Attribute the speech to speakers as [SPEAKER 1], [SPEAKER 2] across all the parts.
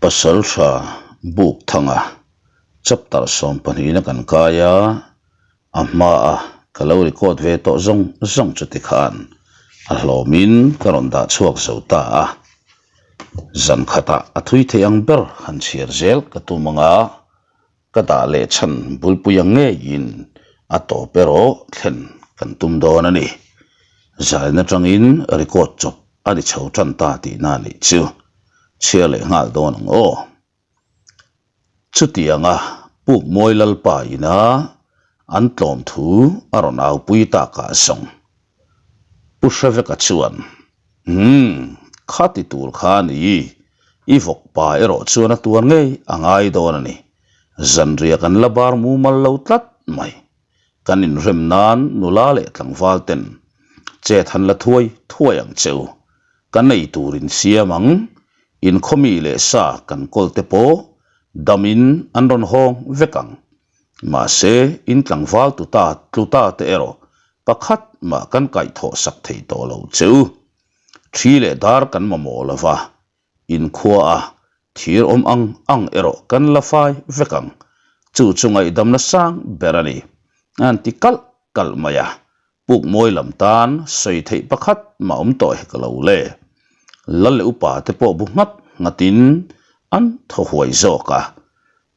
[SPEAKER 1] Pasaltha Bukthanga chapter sawmpahnihna kan kai a, a hmaa ka lo record ve tawh zawng zawng chu tikhan a hlawmin ka rawn dah chhuak zo ta a. Zan khatah a thui thei ang ber han chhiar zel ka tum ang a, ka dah leh chhan bulpui ang ngeiin a tawp erawh thlen kan tum dawn a ni. Zain atangin record chawp a ni chho tan ta tihna a nih chu. Chhiar leh nghal dawn ang aw. Chutianga Pukmawi Lalpa ina an tlawm thu a rawn aupui takah zawng Pu Hreveka chuan, Umm, kha ti tur kha a ni, i vawk pa erawh chuan a tuar ngei a ngai dawn a ni. Zanriah kan la bar mumal lo tlat mai. Kan inrem nan nula leh tlangval ten chet han la thuai thuai ang che u. Kan ei tur in siam ang, inkhawmi leh sa kan kawl te pawh damin an rawn hawng vek ang. Mahse, in tlangval tu ta tlu ta te erawh pakhat mah kan kaihthawh sak thei tawh lo che u. Thi leh dar kan mamawh lo va, inkhua a thir awm ang ang erawh kan la fai vek ang. Chu chu ngaihdamna sang ber a ni. An ti kalh kalh mai a, Pukmawi lam tan sawi theih pakhat mah awm tawh hek lo le. Lal leh upa te pawh bu nghat nghatin an thaw huai zawk a.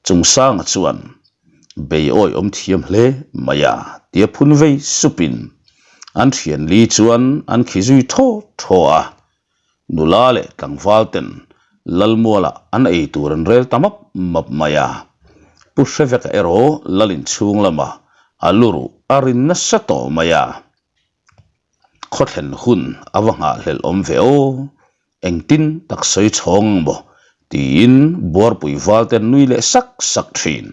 [SPEAKER 1] Chungsanga chuan bei awi awm thiam hle mai a tia phun vei supin an thian li chuan an khi zui thaw thaw a. Nula leh tlangval ten Lalmualah an ei tur an rel ta map map mai a. Pu Hreveka erawh Lal inchhung lamah a luruh a rin nasa tawh mai a. Khawthlen hun a va nghahhlelh awm ve aw, engtin tak sawi chhawng ang maw tiin buarpui val te an nui leh sak sak thin.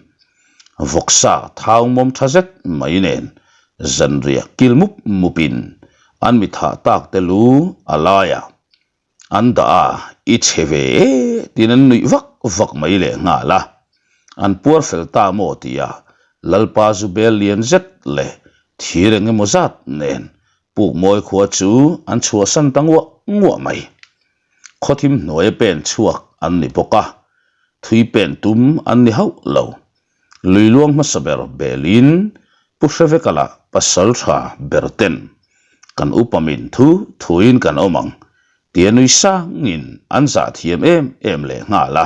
[SPEAKER 1] Vawksa thau mawm tha zet mai nen zanriah kil mup mupin an mi thah tak te lu a laiah An dah a, i chhe ve e tiin an nuih vak vak mai leh nghal a. An puar fel ta maw tia Lalpa zu bel lian zet leh thir eng emaw zat nen Pukmawi khua chu an chhuahsan ta nguah nguah mai. Khawthim hnuaia pen chhuak an ni bawk a, thui pen tum an ni hauh lo. Lui luang hmasa ber belin Pu Hrevekala pasal tha ber ten kan upa min thu thuin kan awm ang tia nui sangin an zah thiam em em leh nghal a.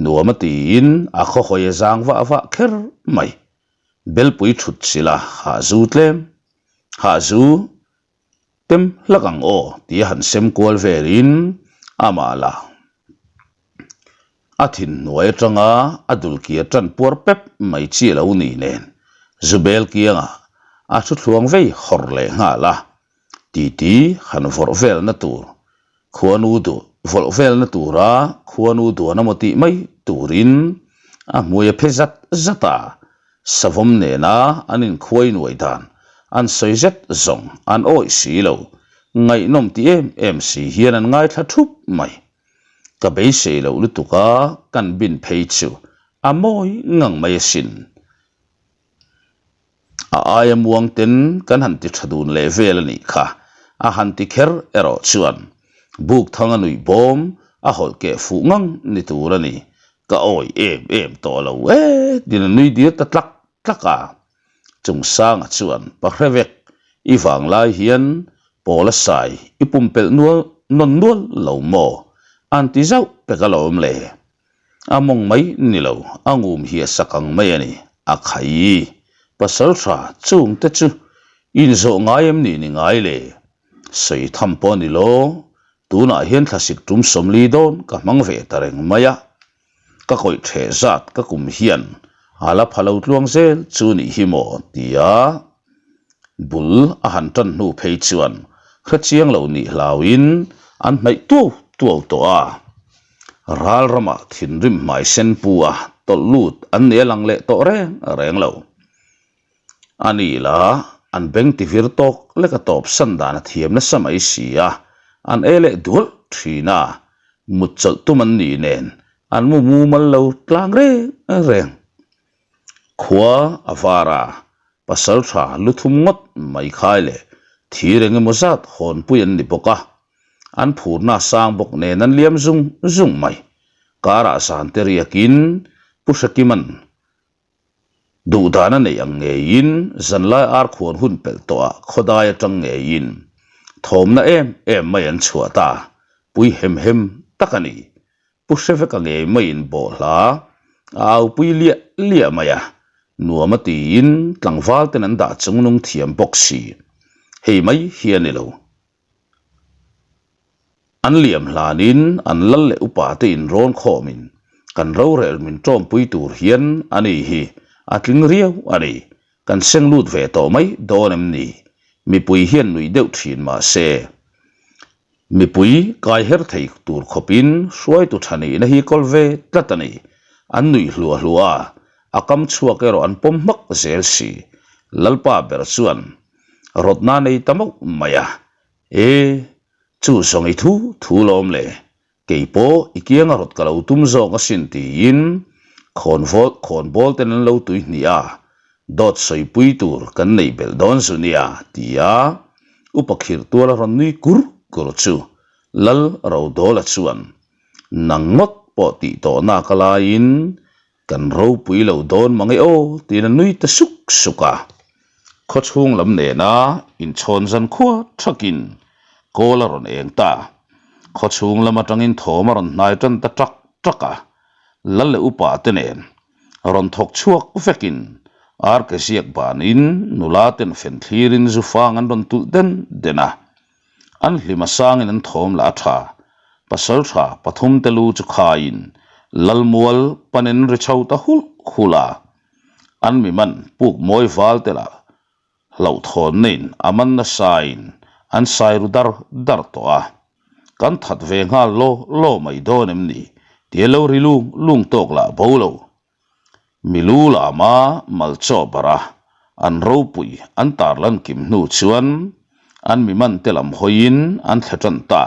[SPEAKER 1] Nuam a tiin a khawhawi a zang vah vah kher mai. Belpui thut sila hahzu tlem hahzu Tem hlak ang aw tia han sem kual velin amah la a thinhnuai atanga a dulkia tan puar pep mai chi a lo ni nen Zubel kiangah a thu thluang vei hawr leh nghal a, titi han vawrh velna tur Khuanu duh vawlh velna tura khuanu duan emaw tih mai turin a hmui a phe zat zat a, savawm nena an inkhuai nuai dan an sawi zet zawng an awih si lo, ngaihnawm ti em em si hian an ngaithla thup mai. Ka beisei loh lutuk a kan bin phei chu a mawi ngang mai asin. A aia muang ten kan han ti tha dun leh vel a nih kha, a han ti kher erawh chuan buk thang a nuih bawm a hawlh keh fuh ngang ni tur a ni, ka awi em em tawh lo e tiin a nui dir ta tlak tlak a. Chungsanga chuan pa hre vek, i vanglai hian Pawla sai i pumpelh nual nawn nual lo maw? A'n ti zauh pek alawm le. A mawng mai ni lo, a ngum hi a sak ang mai a ni, a khai. Pasal tha chung te chu inzawh ngai em ni ni ngai le? Sawi tham pawh a ni lo, tunah hian thlasik tum 40 dawn ka hmang ve ta reng mai a. Ka kawih theh zat ka kum hian a la pha lo tluang zel chu nih hi maw tia bul a han tan hnu phei chuan hrechiang lo nih hlauin an hnaih tuau tuau tawh a. Ral ramah thinrim hmai sen pu a tawlh lut an ni a lang leh tawh reng reng lo. A ni la, an beng ti vir tawk lek a tawp san dan a thiam nasa mai si a, an e leh dual thin a, mut chawlh tum an nih nen an mu mumal lo tlang reng reng. Khua a var a, pasal tha lu thum ngawt mai khai leh thir eng emaw zat hawnpui an ni bawk a, an phurna sang bawk nen an liam zung zung mai. Karah zan te riakin Pu Hrekima'n duhdan a neih ang ngeiin zanlai arkhuan hun pelh tawhah khawdai atang ngeiin thawmna em em mai an chhuah ta, pui hem hem tak a ni. Pu Hreveka ngei maiin bawhhla a aupui liah liah mai a, nuam a tiin tlangval ten an dah chungnung thiam bawk si. Hei mai hi a ni lo. An liam hlanin an lal leh upa te inrawn khawmin kan rorel min tawmpui tur hian a ni hi a tling riau a ni. Kan seng lut ve tawh mai dawn em ni? Mipui hian nuih deuh thin mah se, mipui kai her thei tur khawpin hruaitu tha nihna hi kawl ve tlat a ni. An nuih hluah hluah a, a kam chhuak erawh an pawm hmak zel si. Lalpa ber chuan rawtna nei ta mauh mai a, E, chu zawng i thu thu lawm le, Kei pawh i kianga rawt ka lo tum zawk asin tiin khawnvawl khawnbawl ten an lo tui hnih a, dawt sawipui tur kan neih belh dawn zu nia tia upa khirh tual a rawn nui kur kur chu Lal Rodawla chuan nang ngawt pawh tih tawh nak a laiin Kan ropui lo dawn mang e aw tiin a nui ta suk suk a. Khawchhung lam nena inchhawn zan khua thakin kawl a rawn eng ta. Khawchhung lam atangin thawm a rawn hnai tan ta tak tak a. Lal leh upa te nen rawn thawk chhuak vekin arke ziak banin nula ten fen thlirin zu fang an rawn tulh den den a. An hlim a sangin an thawm lah a tha. Pasal tha pathumte lu chu khaiin Lalmual panin ri chho ta hulh hulh a. An mi man puk mawi val te lah hlauhthawnnain a man nasain an sai ru dar dar tawh a. Kan that ve nghal law law mai dawn em ni tia lo ri lung lung tawk lah bo lo. Milu lama malchaw bara an ropui an tarlan kim hnu chuan an mi man te lam hawiin an thle tan ta.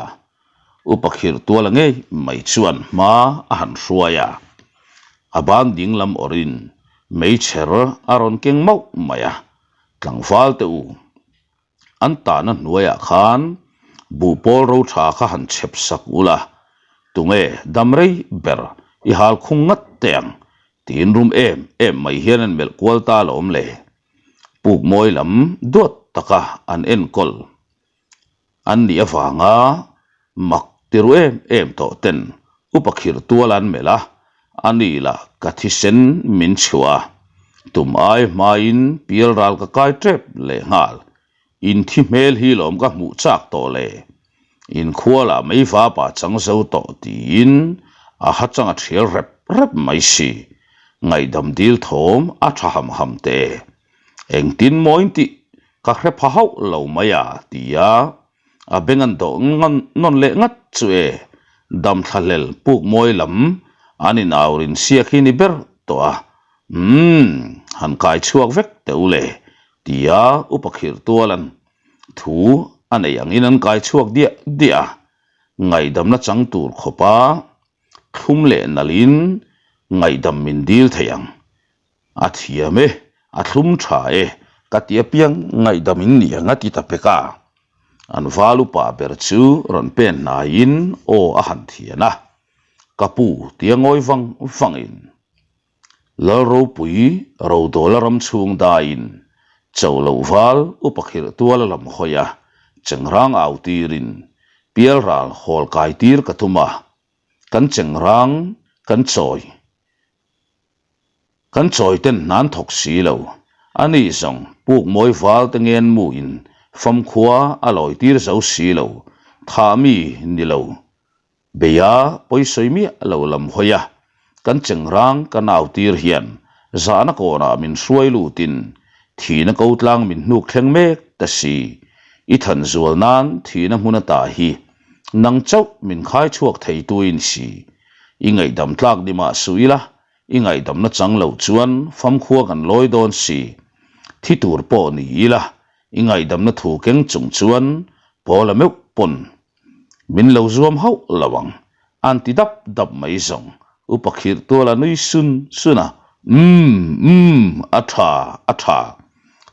[SPEAKER 1] Upa khirh tuala ngei mai chuan hma a han hruai a, a ban ding lam awrhin meichher a rawn keng mauh mai a, tlangval te u. An tahna hnuaiah khan buhpawl ro tha kha han chhep sak ula, tunge dam rei ber i hal khung ngat teh ang tiin rum em em mai hian an melh kual ta alawm le. Pukmawi lam duat taka an enkawl an nih avanga mak ti ru em em tawh ten upa khirh tual an melh a, a ni lah ka thisen min chhuah a, tum ai hmain pial ral ka kai tep leh nghal, in thi hmel hi lawm ka hmuh chak tawh le, in khua lah mei vapa chang zo tawh tiin a ha chang a thial rep rep mai si, ngaihdam dil thawm a tha ham ham te, engtin maw in tih ka hre pha hauh lo mai a ti a. A beng an dawh nawn leh ngat chu e, dam thlahlel puk mawi lam an in au rin siak hi ni ber tawh a, umm han kai chhuak vek teh u le tia upa khirh tual an thu a nei angin an kai chhuak diah diah a, ngaihdamna chang tur khawpa thlum leh nalhin ngaihdam min dil thei ang. A thiam e, a thlum tha e, ka ti apiang ngaihdam in ni ang a ti ta pek a. An val upa ber chu rawn pen hnaiin aw a han thian a, Ka pu tia ngawi vang vangin Lalropui Rodawla ram chhung daiin cho loh val upa khirh tual a lam hawi a, chengrang au tirin pialral hawl kai tir ka tum a, kan chengrang kan chawi Kan chawi ten hnan thawk si lo. A ni zawng puk mawi val te ngen mu in famkhua a lawi tir zo si lo. Thah mi ni lo. Beia pawisawi miah lo lam hawi a. Kan chengrang ka nau tir hian zahna kawnah min hruai lutin thihna ko tlang min hnuk thleng mek ta si. I than zual nan thihna hmun ata hi nang chauh min khai chhuak thei tu in si. I ngaihdam tlak ni mah suh ila, i ngaihdamna chang lo chuan famkhua kan lawi dawn si. Thi tur pawh ni ila, i ngaihdamna thu keng chung chuan Paula meuh pawn min lo zuam hauh lo ang, an ti dap dap mai zawng. Upa khirh tual a nui sun sun a, Umm, umm, a tha, a tha.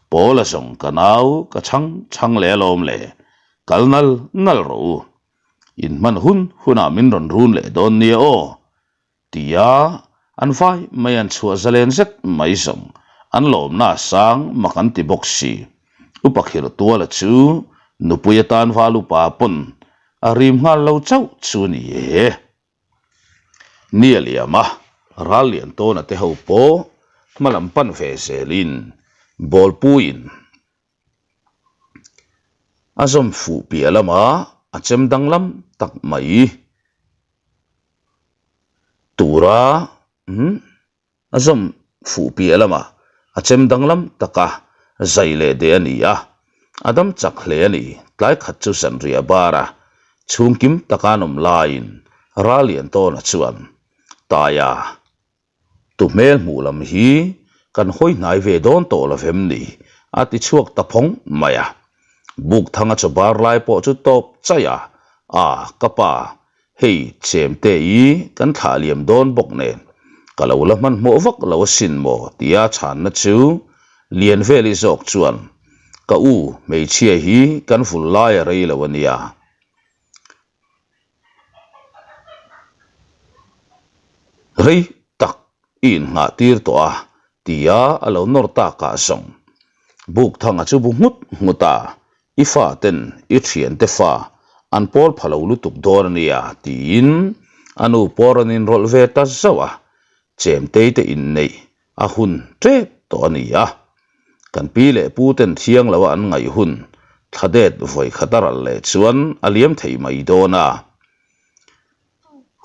[SPEAKER 1] Paula zawng ka nau ka chhang chhang leh alawm le, kal nal nal rawh u. Inhman hun hunah min rawn run leh dawn nia aw. Tia an vai mai an chhuah zalen zet mai zawng an lawmna a sang mak an ti bawk si. Upa Khirh Tuala chu nupui atan val upa pawn a rim nghal lo chauh chu ni e. Ni a liam a, ral lian tawna te ho pawh hma lam pan ve zelin bawlpuiin a zawm fuh piah lamah a chem danglam tak mai tura umm. A zawm fuh piah lamah a chem danglam taka zai leh deh a ni a, a dam chak hle a ni. Tlai khat chu zanriah bar a chhungkim taka an awm laiin Raliantawna chuan, Taia, tu hmel hmuh lam hi kan hawi hnai ve dawn tawh lo vem ni? a ti chhuak ta phawng mai a. Bukthanga chaw bar lai pawh chu tawp chaih a, A, ka pa, Hei chemte i kan thlah liam dawn bawk nen ka lo la hmanhmawh vak lo asin maw tia chhanna chu Lianveli zawk chuan ka u hmeichhia hi kan vul lai a rei lo a nia. Rei tak i innghah tir tawh a tia a lo nawr takah zawng Bukthanga chu bu nghut nghut a I fa ten i thiante fa an pawl pha lo lutuk dawn a nia tiin a nu pawh rawn inrawlh ve ta zauh a, chemtei te inneih a hun tep tawh a ni a. Kan pi leh pu ten thiang lo a an ngaih hun thla det vawi khat a ral leh chuan a liam thei mai dawn a.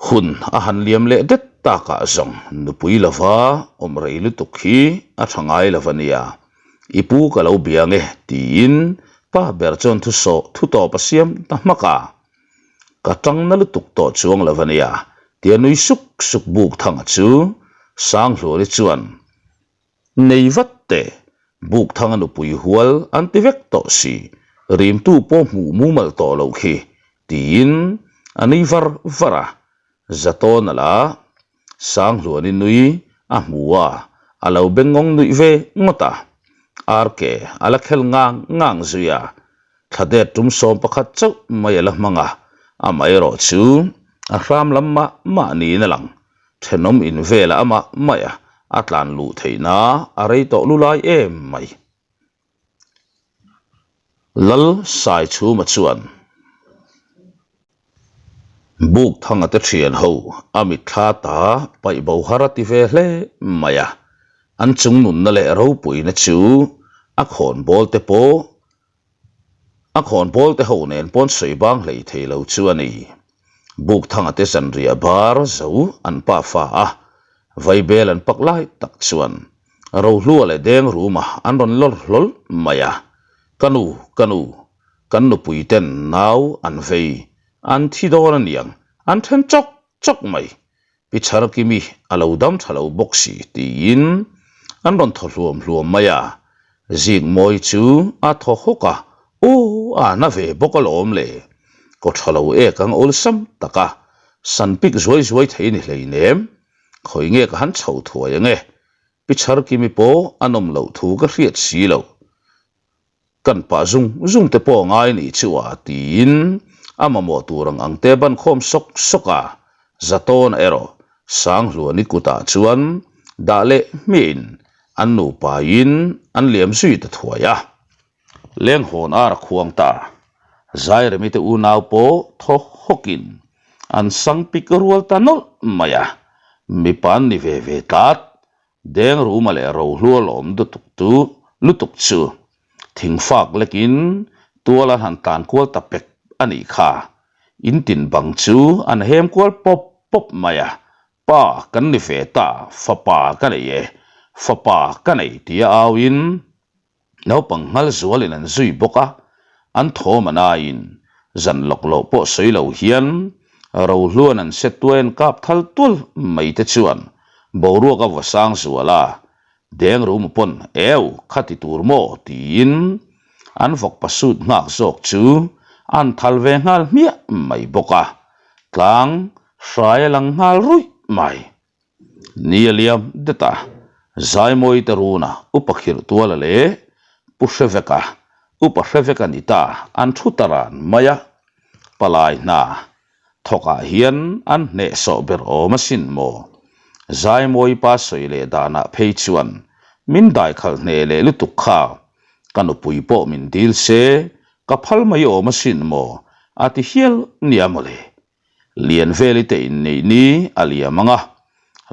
[SPEAKER 1] Hun a han liam leh det takah zawng nupui lova awm rei lutuk hi a tha ngai lo a nia, i pu ka lo bia nge tiin pa ber chuan thu sawh thu tawp a siam ta hmak a, ka tang na lutuk tawh chuang lo a nia tia nui suk suk buk thanga chu Sanghluali chuan Nei vat teh, Bukthanga nupui hual an ti vek tawh si, rimtu pawh hmuh mumal tawh loh khi, tiin a nui var var a. Zatawna la Sanghluani nui a hmu a, a lo bengngawng nuih ve ngawt a. Arke a la khel ngang ngang zui a, thladet tum 11 chauh mai a la hmang a, amaherawh chu a hram lam mah mah niin a lang. Thenawm in velah amah mai a, a tlan luh theihna a rei tawh lu lai em mai. Lal Saichhuma chuan Bukthanga te thian ho a mitthla ta paih bo har a ti ve hle mai a, an chung nunna leh ropuina chu a khawnbawl te pawh A khawnbawl te ho nen pawn sawi bang hlei thei lo chu a ni. Bukthanga te zanriah bar zo an pa fa a, vaibel an pak lai tak chuan Rohlua leh Dengruma an rawn lawr hlawl mai a, Ka nu, ka nu, kan nupui ten nau an vei, an thi dawn a niang, an then chawk chawk mai. Pi Chharkimi a lo dam tha lo bawk si tiin an rawn thaw hluam hluam mai a, Zikmawi chu a thaw hawk a, Aw a na ve bawk alawm le, kaw tha lo ek ang awlsam tak a, san pik zuai zuai thei ni hleinem, khawi nge ka han chho thuai ange, Pi Chharkimi pawh a nawm loh thu ka hriat si lo. Kan pah zung zung te pawh a ngai nih chu a tiin a mamawh tur ang ang te ban khawm sawk sawk a, Zatawna erawh Sanghluani kutah chuan dah leh hmiahin an nupain an liam zui ta thuai a. Lenghawn ar a khuang ta, Zairemi te unau pawh thaw hawkin an sang pik rual ta nawlh mai a, mipa an ni ve ve tlat Dengruma leh Rohlua lawm lutuk tu lutuk chu thingfak lekin tual an han tlan kual ta pek a nih kha. In tin bang chu an hem kual pawp pawp mai a, Pa kan ni ve ta, fapa ka nei e, fapa ka nei tia auin Naupang nghal zualin an zui bawk a, an thawm an aiin zan lawk loh pawh sawi lo hian Rohluan an set tuai an kap thal tual mai te chuan boruak a va sang zual a, Dengrumu pawn eu kha ti tur maw tiin an vawk pasut nghak zawk chu an thal ve nghal hmiah mai bawk a, tlang hrai a lang nghal ruih mai. Ni a liam det a, Zaimawi te runa Upa Khirhtuala leh Pu Hreveka, Upa Hreveka ni ta an thu ta ran mai a, palai hna thawkah hian an hnehsawh ber awm asin maw? Zaimawipa sawi leh danah phei chuan min daikhalh hneh leh lutuk kha. Ka nupui pawh min dil se, ka phal mai awm asin maw a ti hial nia mawle. Lianveli te inneih ni a liam ang a,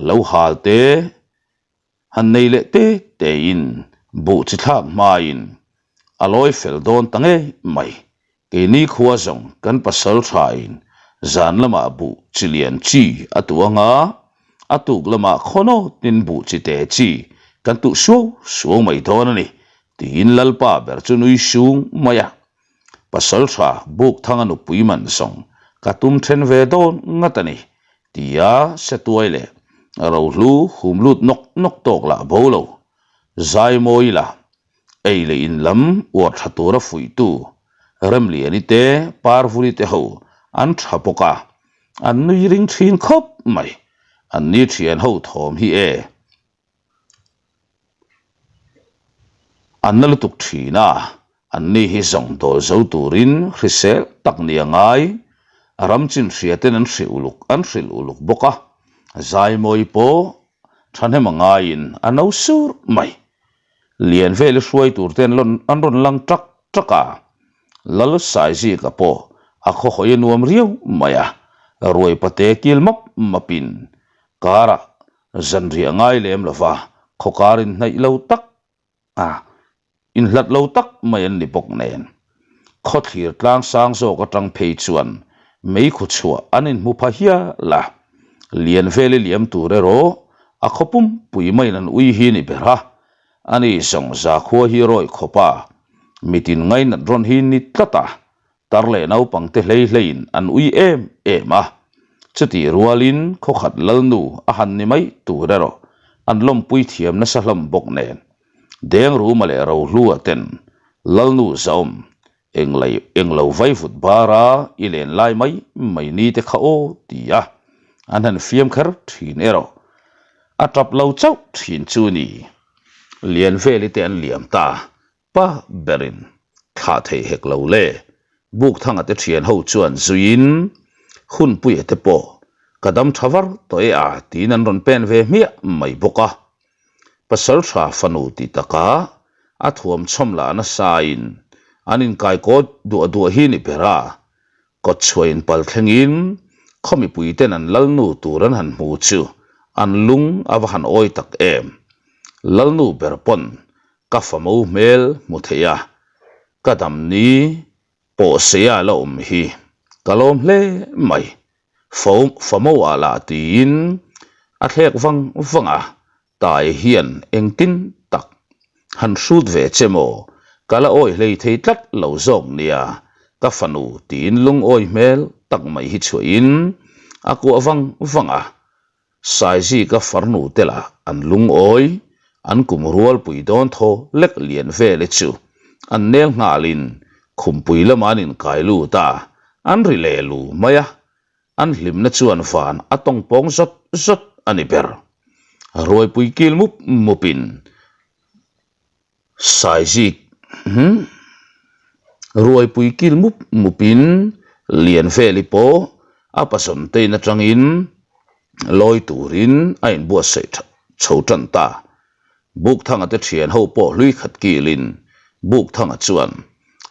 [SPEAKER 1] lo hal te Han nei leh te tein buh chi thlak hmain a lawi fel dawn ta ngei mai. Keini khua zawng kan pasal thain zan lamah buh chi lian chi a tuh ang a, a tuk lamah khawnawtin buh chi te chi kan tuh suau suau mai dawn a ni, tiin Lalpa ber chu nui sung mai a. Pasal tha Bukthanga nupui man zawng ka tum then ve dawn ngat a ni, tia Setuai leh Rohlu hum lut nawk nawk tawk lah bo lo. Zaimawi la, ei leh in lam uar tha tura fuihtu Remliani te Parvuli te ho an tha bawk a, an nui ring thin khawp mai. An ni thian ho thawm hi e. An na lutuk thin a, anni hi zawng dawl zo turin hrisel tak ni a ngai. Ram chin hria ten an hrilh uluk an hrilh uluk bawk a, Zaimawi pawh thahnem a ngaiin a no sur mai. Lian vela hruai tur te an rawn lang tak tak a, Lal Saizika pawh a khawhawi a nuam riau mai a, ruai pate kil map mapin karah Zanriah ngai lem lova khawkar inhnaih lo tak a, inhlat lo tak mai an ni bawk nen. Khawthlir tlang sang zawk atang phei chuan meikhu chhuah an inhmu pha hial a, lian veli liam tur erawh a khaw pumpui maiin an ui hi ni ber a, ani zawng zakhua hi rawi khawp a, mitin ngainat rawn hi ni tlat a, Tar leh naupangte hlei hleiin an ui em em a, chutih rualin khawkhat lalnu a han ni mai tur erawh an lawmpui thiam nasa hlawm bawk nen Dengruma leh Rohlua ten lalnu zaawm englei englo vaivut bara i len lai mai mai ni te kha aw ti a an han fiam kher thin erawh a tap lo chauh thin chu ni. Lianveli te an liam ta Pa berin thlah thei hek lo le. Bukthanga te thian ho chuan zuiin Hunpuia te pawh ka dam tha var tawh e a tiin an rawn pen ve hmiah mai bawk a. Pasaltha fanu ti taka a thuam chhawm lah nasain an inkaikaw duah duah hi ni ber a, Kawtchhuah inpal thlengin khaw mipuiten an lalnu tur an han hmu chu an lung a va han awi tak em. Lalnu ber pawn ka famo hmel hmu thei a, ka dam ni pawh seia la awm hi ka lawm hle mai. Fo famo ah lah tiin a thlek vang vang a, Tai hian engtin tak han hrut ve che maw? Ka la awi hlei thei tlat lo zawk nia, ka fanu tiin lungawi hmel tak mai hi chhuahin a kuah vang vang a. Saizika farnu te lah an lungawi, an kum rualpui dawn thaw lek lian vele chu an nel nghalin khumpui lamah an inkai lut a, an ri leh lu mai a. An hlimna chuan van a tawng pawng zawt zawt a ni ber. Ruaipui kil mup mupin Saizik Ruaipui kil mup mupin Lianveli pawh a pazawntein atangin lawi turin a inbuatsaih chho tan ta. Bukthanga te thian ho pawh hlui khat kilin Bukthanga chuan,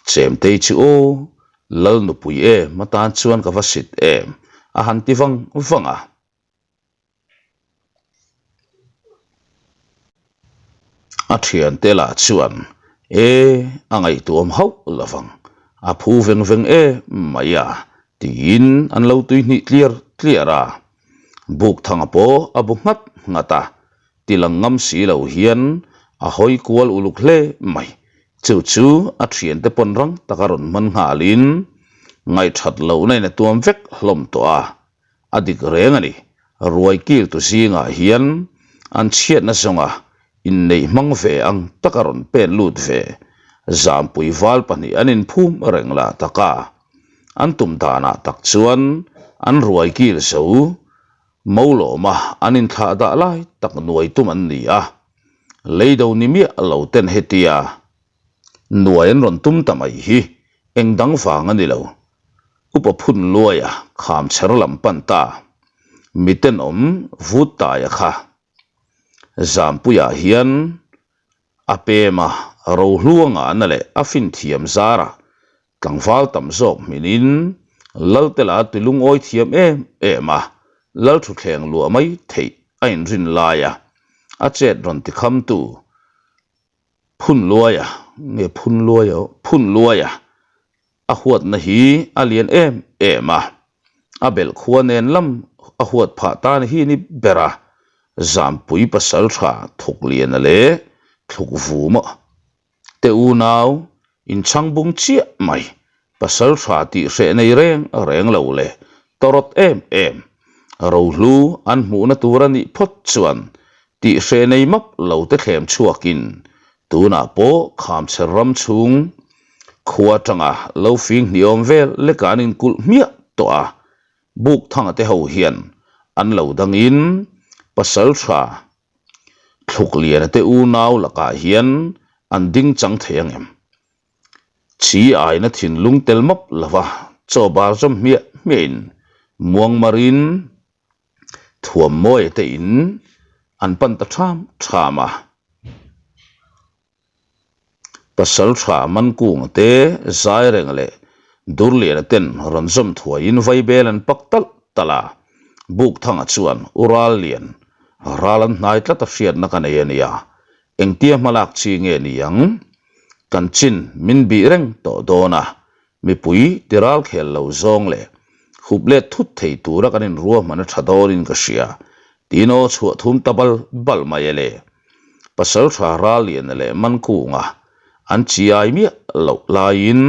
[SPEAKER 1] Chemtei chu aw, Lal nupui em atan chuan ka va sit em, a han ti vang vang a. A thiante lah chuan, E, a ngaihtuam hauh lovang, a phu veng veng em mai a, tiin an lo tuihnih tliar tliar a. Bukthanga pawh a bu nghat nghat a, Ti lang ngam si lo hian a hawi kual uluk hle mai. Chu chu a thiante pawn rang taka rawn hman nghalin ngaihthat lohna in a tuam vek hlawm tawh a, a dik reng a ni. Ruai kiltu zingah hian an chhiatna zawnga inneih hmang ve ang taka rawn pen lut ve Zampui val pahnih an inphum reng lah tak a, an tum danah tak chuan an ruai kil zo Molawma an inthlah dah lai tak nuai tum an ni a, leido ni miah lo ten hetia nuai an rawn tum ta mai hi eng dang vang a ni lo. Upa phun luaia kham chher lam pan ta. Mitenawm vut taia kha Zampuiah hian a pem a, rohlu a ngahna leh a finthiam zarah tlangval tam zawk hminin Laltela ti lungawi thiam em em a, Lalthuthleng luah mai theih a inrin laia a chet rawn tikhamtu Phunluaia nge Phunluaia aw Phunluaia a huatna hi a lian em em a, a belh khua nen lam a huat phah tan hi ni ber a, Zampui pasaltha Thukliana leh Thlukvuma te unau inchhang bung chiah mai Pasaltha tih hreh nei reng reng lo leh tawrawt em em, rohlu an hmuhna tur a nih phawt chuan tih hreh nei map lo te thlem chhuakin tunah pawh Khamchher ram chhung khua atanga lo fing hniawm vel leka an inkulh hmiah tawh a, Bukthanga te ho hian an lo dangin Pasaltha Thlukliana te unau lakah hian an ding chang thei angem? Chi aina thinlung tel map lova chaw bar zawm hmiah hmiahin muangmarin thuammawi te in an pan ta ṭham ṭham a. Pasal ṭha Mankunga te Zairenga leh Durliana ten rawn zawm thuaiin vaibel an pak talh talh a. Bukthanga chuan U Rallian ral an hnai tlat a hriatna ka nei a nia. Engtia hmalak chi nge ni ang? Kan chin min bih reng tawh dawn a, mipui ti ral khel lo zawng leh hup let thut thei tura kan inruahman a tha dawnin ka hria, tiin aw chhuah thum ta bal bal mai a le. Pasaltha Ralliana leh Mankunga an chi ai miah loh laiin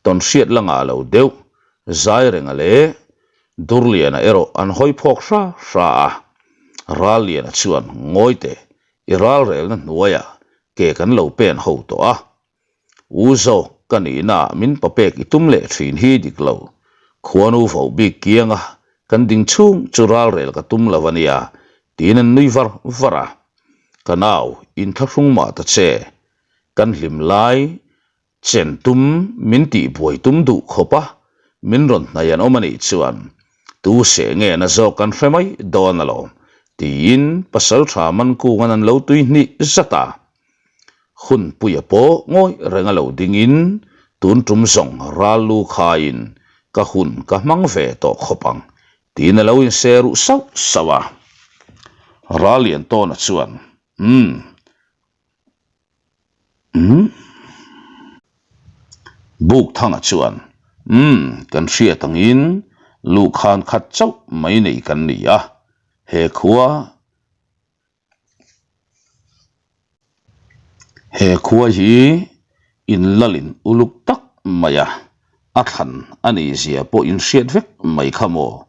[SPEAKER 1] tawnhriat la ngah lo deuh Zairenga leh Durliana erawh an hawi phawk hra hra a, Ralliana chuan ngawi teh I ralrelna hnuaiah ke kan lo pen ho tawh a. U zawk ka nihnaah min papek i tum leh thin hi dik lo. Khuanu vo bik kianga kan ding chhung chu ralrel ka tum lo a nia, tiin an nui var var a. Ka nau, inthlahrung mah ta che. Kan hlim lai Chen tum min tih buai tum duh khawp a, min rawn hnaih an awm a nih chuan tu seh nge na zawk kan hre mai dawn alawm tiin pasaltha Mankunga'n an lo tui hnih zat a. Hunpuia pawh ngawi reng a lo dingin tun tum zawng ral lu khaiin ka hun ka hmang ve tawh khawp ang tiin a lo inse ruh sauh sauh a. Ralliantawna chuan, Umm. Umm. Bukthanga chuan, Umm, kan hriat angin luhkhan khat chauh mai nei kan ni a, he khua, he khua hi inlalin uluk tak mai a, a thlan a nih zia pawh inhriat vek mai kha maw?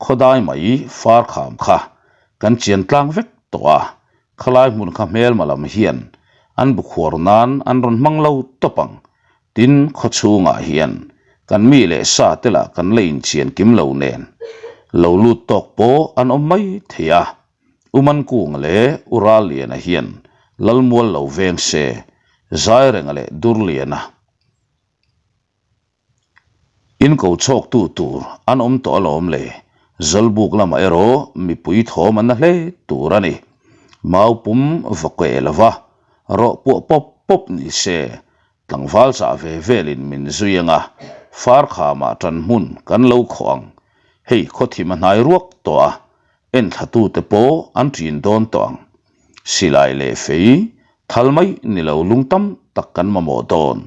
[SPEAKER 1] Khawdai mai farkham kha kan chian tlang vek tawh a, Khalai hmun kha hmelma lam hian an bu khuar nan an rawn hmang lo tawp ang. Tin, khaw chhungah hian kan mi leh sa te lah kan la inchian kim lo nen lo lut tawk pawh an awm mai thei a. U Mankunga leh U Ralliana hian Lalmual lo veng se, Zairenga leh Durliana In ko chhawktu tur an awm tawh alawm le, Zawlbuk lamah erawh mipui thawm an na hle tur a ni. Mau pum va keh lova rawh puah pawp pawp ni se, tlangval chah ve velin min zui anga farkhamah ṭan hmun kan lo khawh ang. Hei khawthim a hnai ruak tawh a, Enthlatute pawh an ṭin dawn tawh ang. Silai leh fei, thal mai ni lo lung tam tak kan mamawh dawn.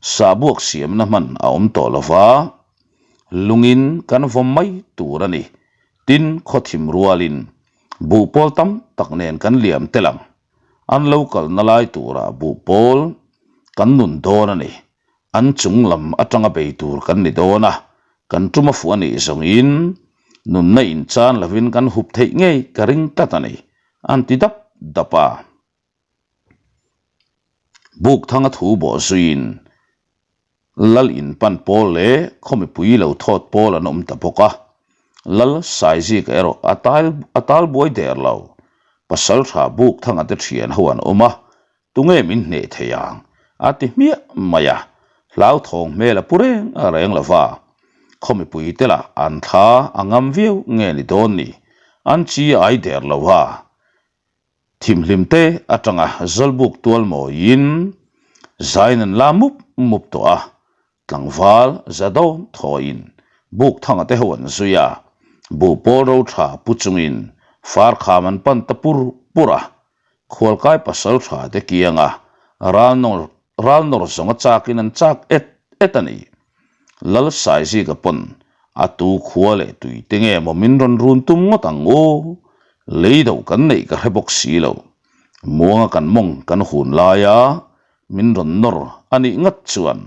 [SPEAKER 1] Sahbuak siamna hman a awm tawh lo va, lungin kan vawm mai tur a ni. Tin, khawthim rualin buhpawl tam tak nen kan liam tel ang. An lo kalna lai turah buhpawl kan nun dawn a ni. An chung lam atanga bei tur kan ni dawn a, kan tum a fuh a nih zawngin nunna inchan lovin kan hup theih ngei ka ring tlat a ni, an ti dap dap a. Bukthanga thu bawh zuiin Lal inpan pawl leh khaw mipui lo thawt pawl an awm ta bawk a, Lal Saizika erawh a tal a tal buai der lo. Pasaltha Bukthanga te thian ho an awm a, Tunge min hneh thei ang? a ti hmiah mai a, hlauthawng hmel a pu reng reng lo va. Khaw mipui te lah an thla a ngam viau nge ni dawn ni? An chi ai der lo a, thimhlim te atanga Zawlbuk tual mawiin zain an la mup mup tawh a, tlangval za dawn thawiin buk thanga te ho an zui a, buh pawl ro tha pu chungin farkham an pan ta pur pur a, khualkai pasal tha te kianga ral nawr ral nawr zawng a chakin an chak et et a ni. Lal Saizika pawn a tu khua leh tui te nge maw min rawn run tum ngawt ang aw? Lei do kan neih ka hre bawk si lo. Muanga kan mawng kan hun laia min rawn nawr a nih ngat chuan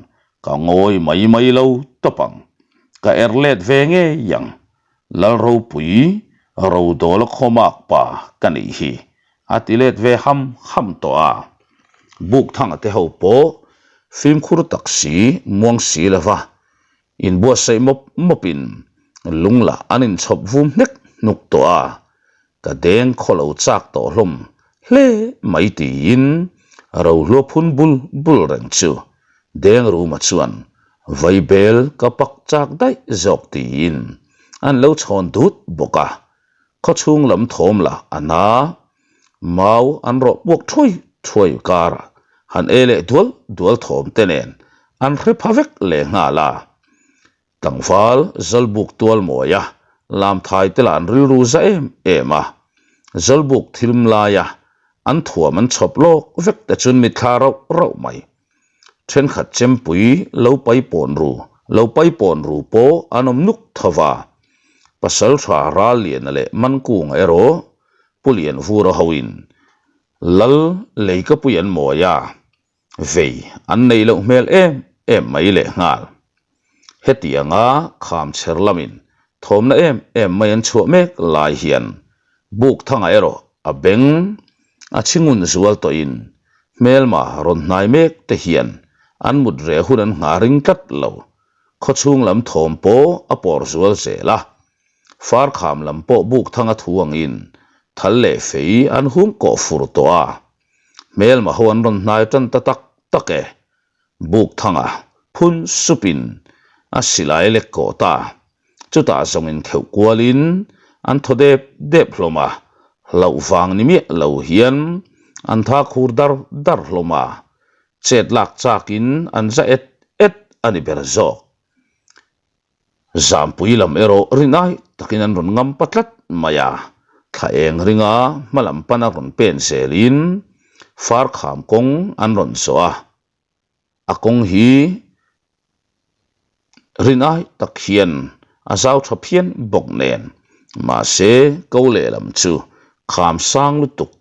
[SPEAKER 1] ka ngawi mai mai lo tawp ang. Ka er let ve ngei ang. Lal ropui Rodawla khawmak pa ka nih hi a ti let ve ham ham tawh a. Bukthanga te ho pawh fimkhur tak si muang si lova inbuatsaih mawp mawpin lung lah an inchhawp vum hnek hnuk tawh a. Ka deng khaw lo chak tawh hlawm hle mai tiin rohlua phun bul bul reng chu Dengruma chuan vaibel ka pak chak daih zawk tiin an lo chhawn dut bawk a. Khawchhung lam thawm lah a na, mau an rawh puak thuai thuai karah han e leh dual dual thawm te nen an hre pha vek leh nghal a. Tlangval Zawlbuk tual mawia lamthai te lah an rilru za em em a, Zawlbuk thilm laia an thuam an chhawp lawk vek te chuan mitthla rauh rauh mai. Thenkhat chempui lo pai pawn ru, lo pai pawn ru pawh an awm nuk tho va. Pasaltha Ralliana leh Mankunga erawh Pu Lianvura hoin Lal Leikapui an mawi a, Vei an nei loh hmel em em mai lehnghal. Hetianga kham chher lamin thawmna em em mai an chhuah mek lai hian Bukthanga erawh a beng a chhingun zual tawhin hmelma rawn hnai mek te hian an mut reh hun an nghah ring tlat lo. Khawchhung lam thawm pawh a pawr zual zel a. Farkham lam pawh Bukthanga thu angin thal leh fei an hum kawh fur tawh a. Hmelma ho an rawn hnai tan ta tak tak e. Bukthanga phun supin a silai lek kawh ta. Chutah zawngin kheuh kualin an thaw dep dep hlawm a, hlauh vang ni miah lo hian an tha khur dar dar hlawm a, chet lak chakin an za et et a ni ber zawk. Zampui lam erawh rinai takin an rawn ngam pa tlat mai a, thla eng ringa hma lam pana rawn pen zelin farkham kawng an rawn zawh a, a kawng hi rinai tak hian a zau tha phian bawk nen mahse ko lehlam chu kham sang lutuk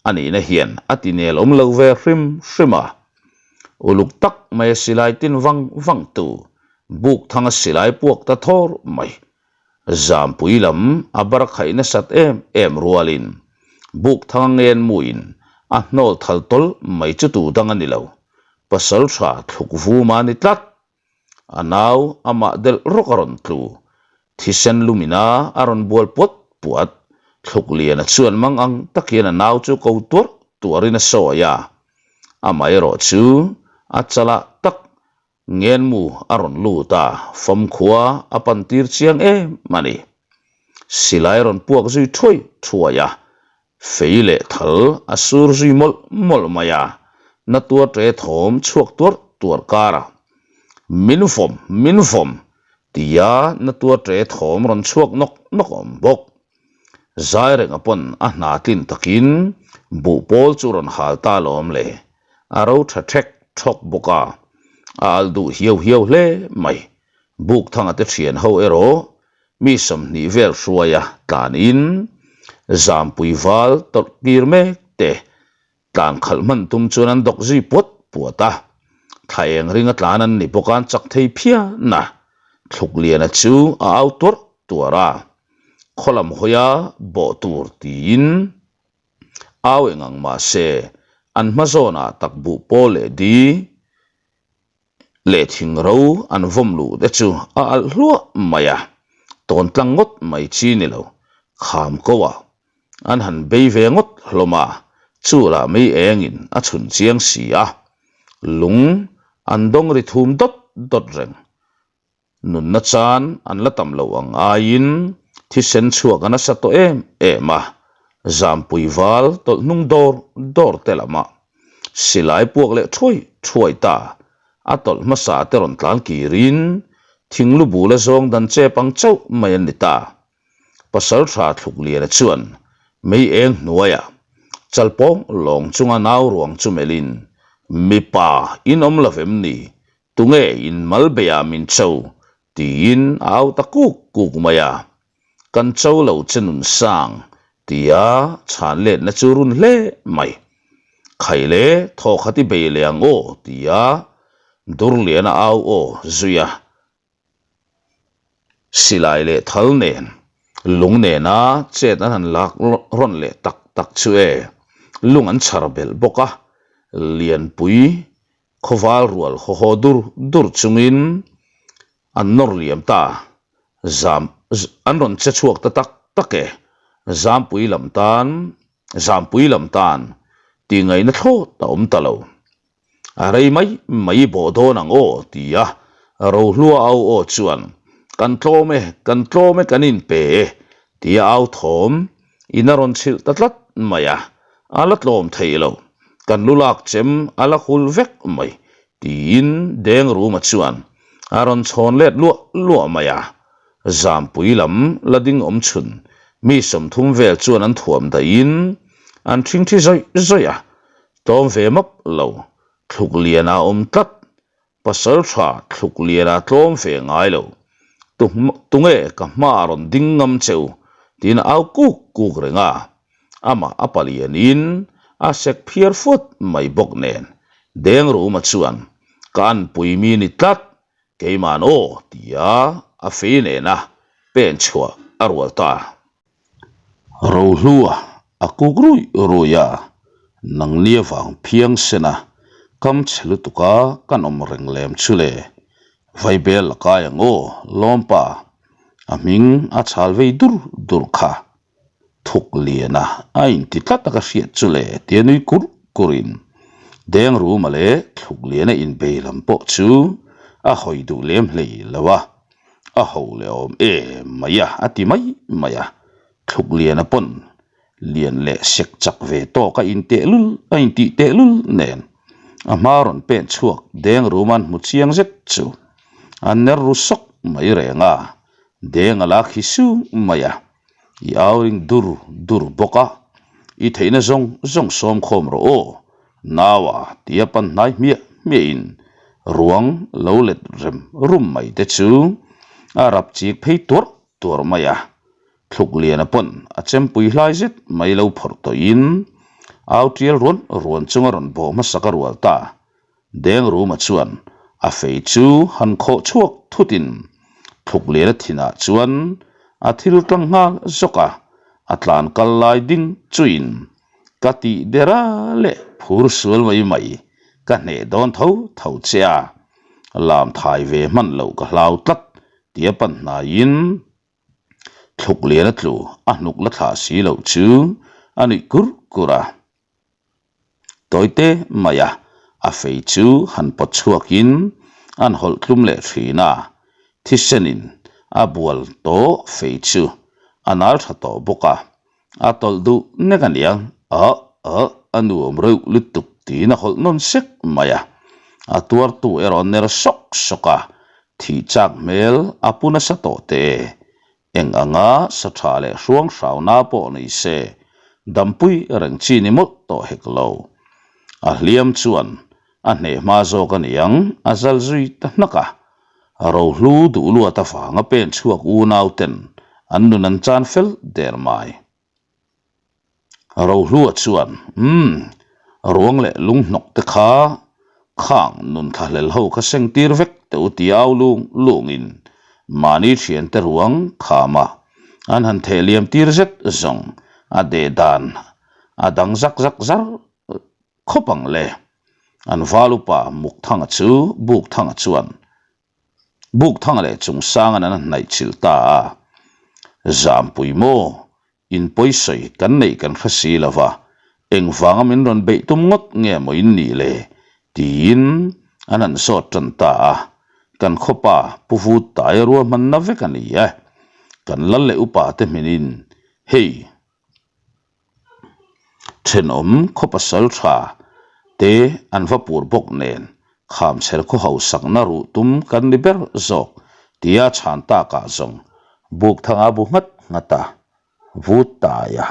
[SPEAKER 1] a nihna hian a ti nel awm lo ve hrim hrim a, uluk tak mai a silai tin vang vang tu Buk thanga silai puak ta thawr mai. Zampui lam a bar khaih nasat em em rualin buk thanga ngen muin a hnawl thal tawlh mai chu tu dang a ni lo. Pasal tha thluk vum a ni tlat. A nau amah delh rawk a rawn tlu. Thisen lumina a rawn bual puat puat. Thluk liana chuan mang ang tak hian a nau chu ko tuarh tuarin a sawi a. Amaherawh chu a chalah tak Ngenmu a rawn lut a, famkhua a pan tir chiang em a ni. Silai rawn puak zui thuai thuai a, fei leh thal a sur zui mawlh mawlh mai a, na tuar ṭe thawm chhuak tuarh tuarh karah, Min vawm, min vawm! tia na tuar ṭe thawm rawn chhuak nawk nawk a awm bawk. Zairenga pawn a hna tlin takin buh pawl chu rawn hal ta lawm le. A ro tha thek thawk bawk a, a alh duh hiau hiau hle mai. Bukthanga te thian ho erawh mi 20 vel hruaia tlanin Zampui val tawrh tir mek te Tlan khalh hman tum chuan an dawk zui puat puat a, thla eng ringa tlan an ni bawk a an chak thei phian a. Thlukliana chu a au tuarh tuarh a, khaw lam hawia bawh tur tiin au eng ang mahse an hma zawnah tak buh pawl leh di leh thing ro an vawm luh te chu a alh hluah mai a, tawn tlang ngawt mai chi ni lo, kham ko a, an han bei ve ngawt hlawm a, chu lah mei engin a chhun chiang si a, lung an dawng ri thum dawt dawt reng. Nunna chan an la tam loh ang aiin Thisen chhuak a nasa tawh em em a, Zampui val tawlh hnung dawr dawr te lamah silai puak leh thuai thuai ta, a tawlh hmasa te rawn tlan kirin thing lu bul a zawng dan chep ang chauh mai an ni ta. Pasaltha Thlukliana chuan mei eng hnuaiah chalpawng lawng chunga nau ruang chu melhin, Mipa in awm lo vem ni? Tunge in mal beiah min cho? tiin a au ta kuk kuk mai a. Kan cho lo che nun sang tia chhan letna chu run hle mai. Khai le thaw khat i bei leh ang aw tia Durliana au aw zui a. Silai leh thal nen lung nena chet an han lak rawn leh tak tak chu e, lung an chhar belh bawk a, Lianpui khawval rual haw haw dur dur chungin an nawr liam ta, zam an rawn che chhuak ta tak tak e, Zampui lam tan Zampui lam tan tih ngaihna thlawt a awm ta lo. A rei mai mai bawh dawn ang aw ti a, Rohlua au aw chuan, Kan tlawm e, kan tlawm e, kan inpe e tia au thawm in a rawn chhilh ta tlat mai a, a la tlawm thei lo, kan lu lak chem a la hul vek mai tiin Dengruma chuan a rawn chhawn let luah luah mai a, Zampui lam la ding awm chhun mi 30 vel chuan an thuam dahin an ṭhingṭhi zawih zawih a, Tlawm ve map lo, thluk lian a awm tlat. Pasal tha thluk lian a tlawm ve ngai lo. Tu tunge ka hma a rawn ding ngam che u? tiin a au kuk kuk reng a. Amah a palianin a sek phiar fuat mai bawk nen Dengruma chuan, Ka anpui mi ni tlat, keima'n aw tia a fei nena pen chhuah a rual ta. Rohlua a kuk ruih ruih a, nangni avang phiang sen a, kam chhe lutuk a kan awm reng lem chu le, Vaibel la kai ang aw, lawmpa, a hming a chhal vei dur dur kha, thuk lian a a inti tlat a ka hriat chu le tia nui kur kur in Dengruma leh thluk lian a inbei lam pawh chu a hawi duh lem hlei lo a. A ho leh awm em mai a, a ti mai mai a. Thluk liana pawn lian leh sek chak ve tawk a inteh lul a intih teh lul nen a hma rawn pen chhuak deng ruman hmu chiang zet chu a ner ru sawk mai reng a, deng a la khi sung mai a. I au ring dur dur bawk a, i theihna zawng zawng sawm khawm rawh aw, naua tia pan hnai hmiah hmiahin ruang lo let rem rum mai te chu a rap chik phei tuarh tuarh mai a. Thluk liana pawn a chempui hlai zet mai lo phawrh tawhin au tial ruan ruan chunga rawn bawh hmasak a rual ta. Dengruma chuan a fei chu han khawh chhuak thutin Thlukliana thinah chuan a thil tlang nghal zawk a, a tlan kal lai ding chuin ka tih der a leh phur sual mai mai ka hneh dawn tho tho che a, lam thai ve hman loh ka hlau tlat tia pan hnaiin Thlukliana tlu a hnuk la thlah si loh chu a nuih kur kur a. Tawite mai a, a fei chu han pawt chhuakin an hawlh tlum leh thin a, thisenin a bual tawh fei chu a nal tha tawh bawk a, a tawlh duh nek a niang, ah ah a nuam reuh lutuk tiin a hawlh nawn sek mai a, a tuartu erawh a ner sawk sawk a, thih chak hmel a pu nasa tawh teh e. Eng anga sa tha leh hruang hrauna pawh nei se, dampui reng chi ni mawlh tawh hek lo. A hliam chuan a hneh hma zawk a niang a zal zui ta hnak a. Rohlu duh luat avanga pen chhuak unau ten an nun an chan fel der mai. Rohlua chuan, Umm, ruang leh lunghnawk te kha khang nun thlahlel ho kha seng tir vek teh u ti au lung lungin mahni thiante ruang khama an han theh liam tir zet zawng a deh dan a dang zak zak zar khawp ang le. An val upa Mukthanga chu Bukthanga chuan Bukthanga leh Chungsanga'n an hnaih chilh ta a, Zampui maw? In pawisawi kan neih kan hre si lo va, engvanga min rawn beih tum ngawt nge maw in nih le? tiin an han zawt tan ta a, kan khawpa Pu Vut Taia ruahmanna vek a ni e. Kan lal leh upa te hminin hei thenawm khaw pasal tha te an va pur bawk nen khamchher khaw hausakna ruh tum kan ni ber zawk tia chhan takah zawng Bukthanga bu nghat nghat a, vut taia.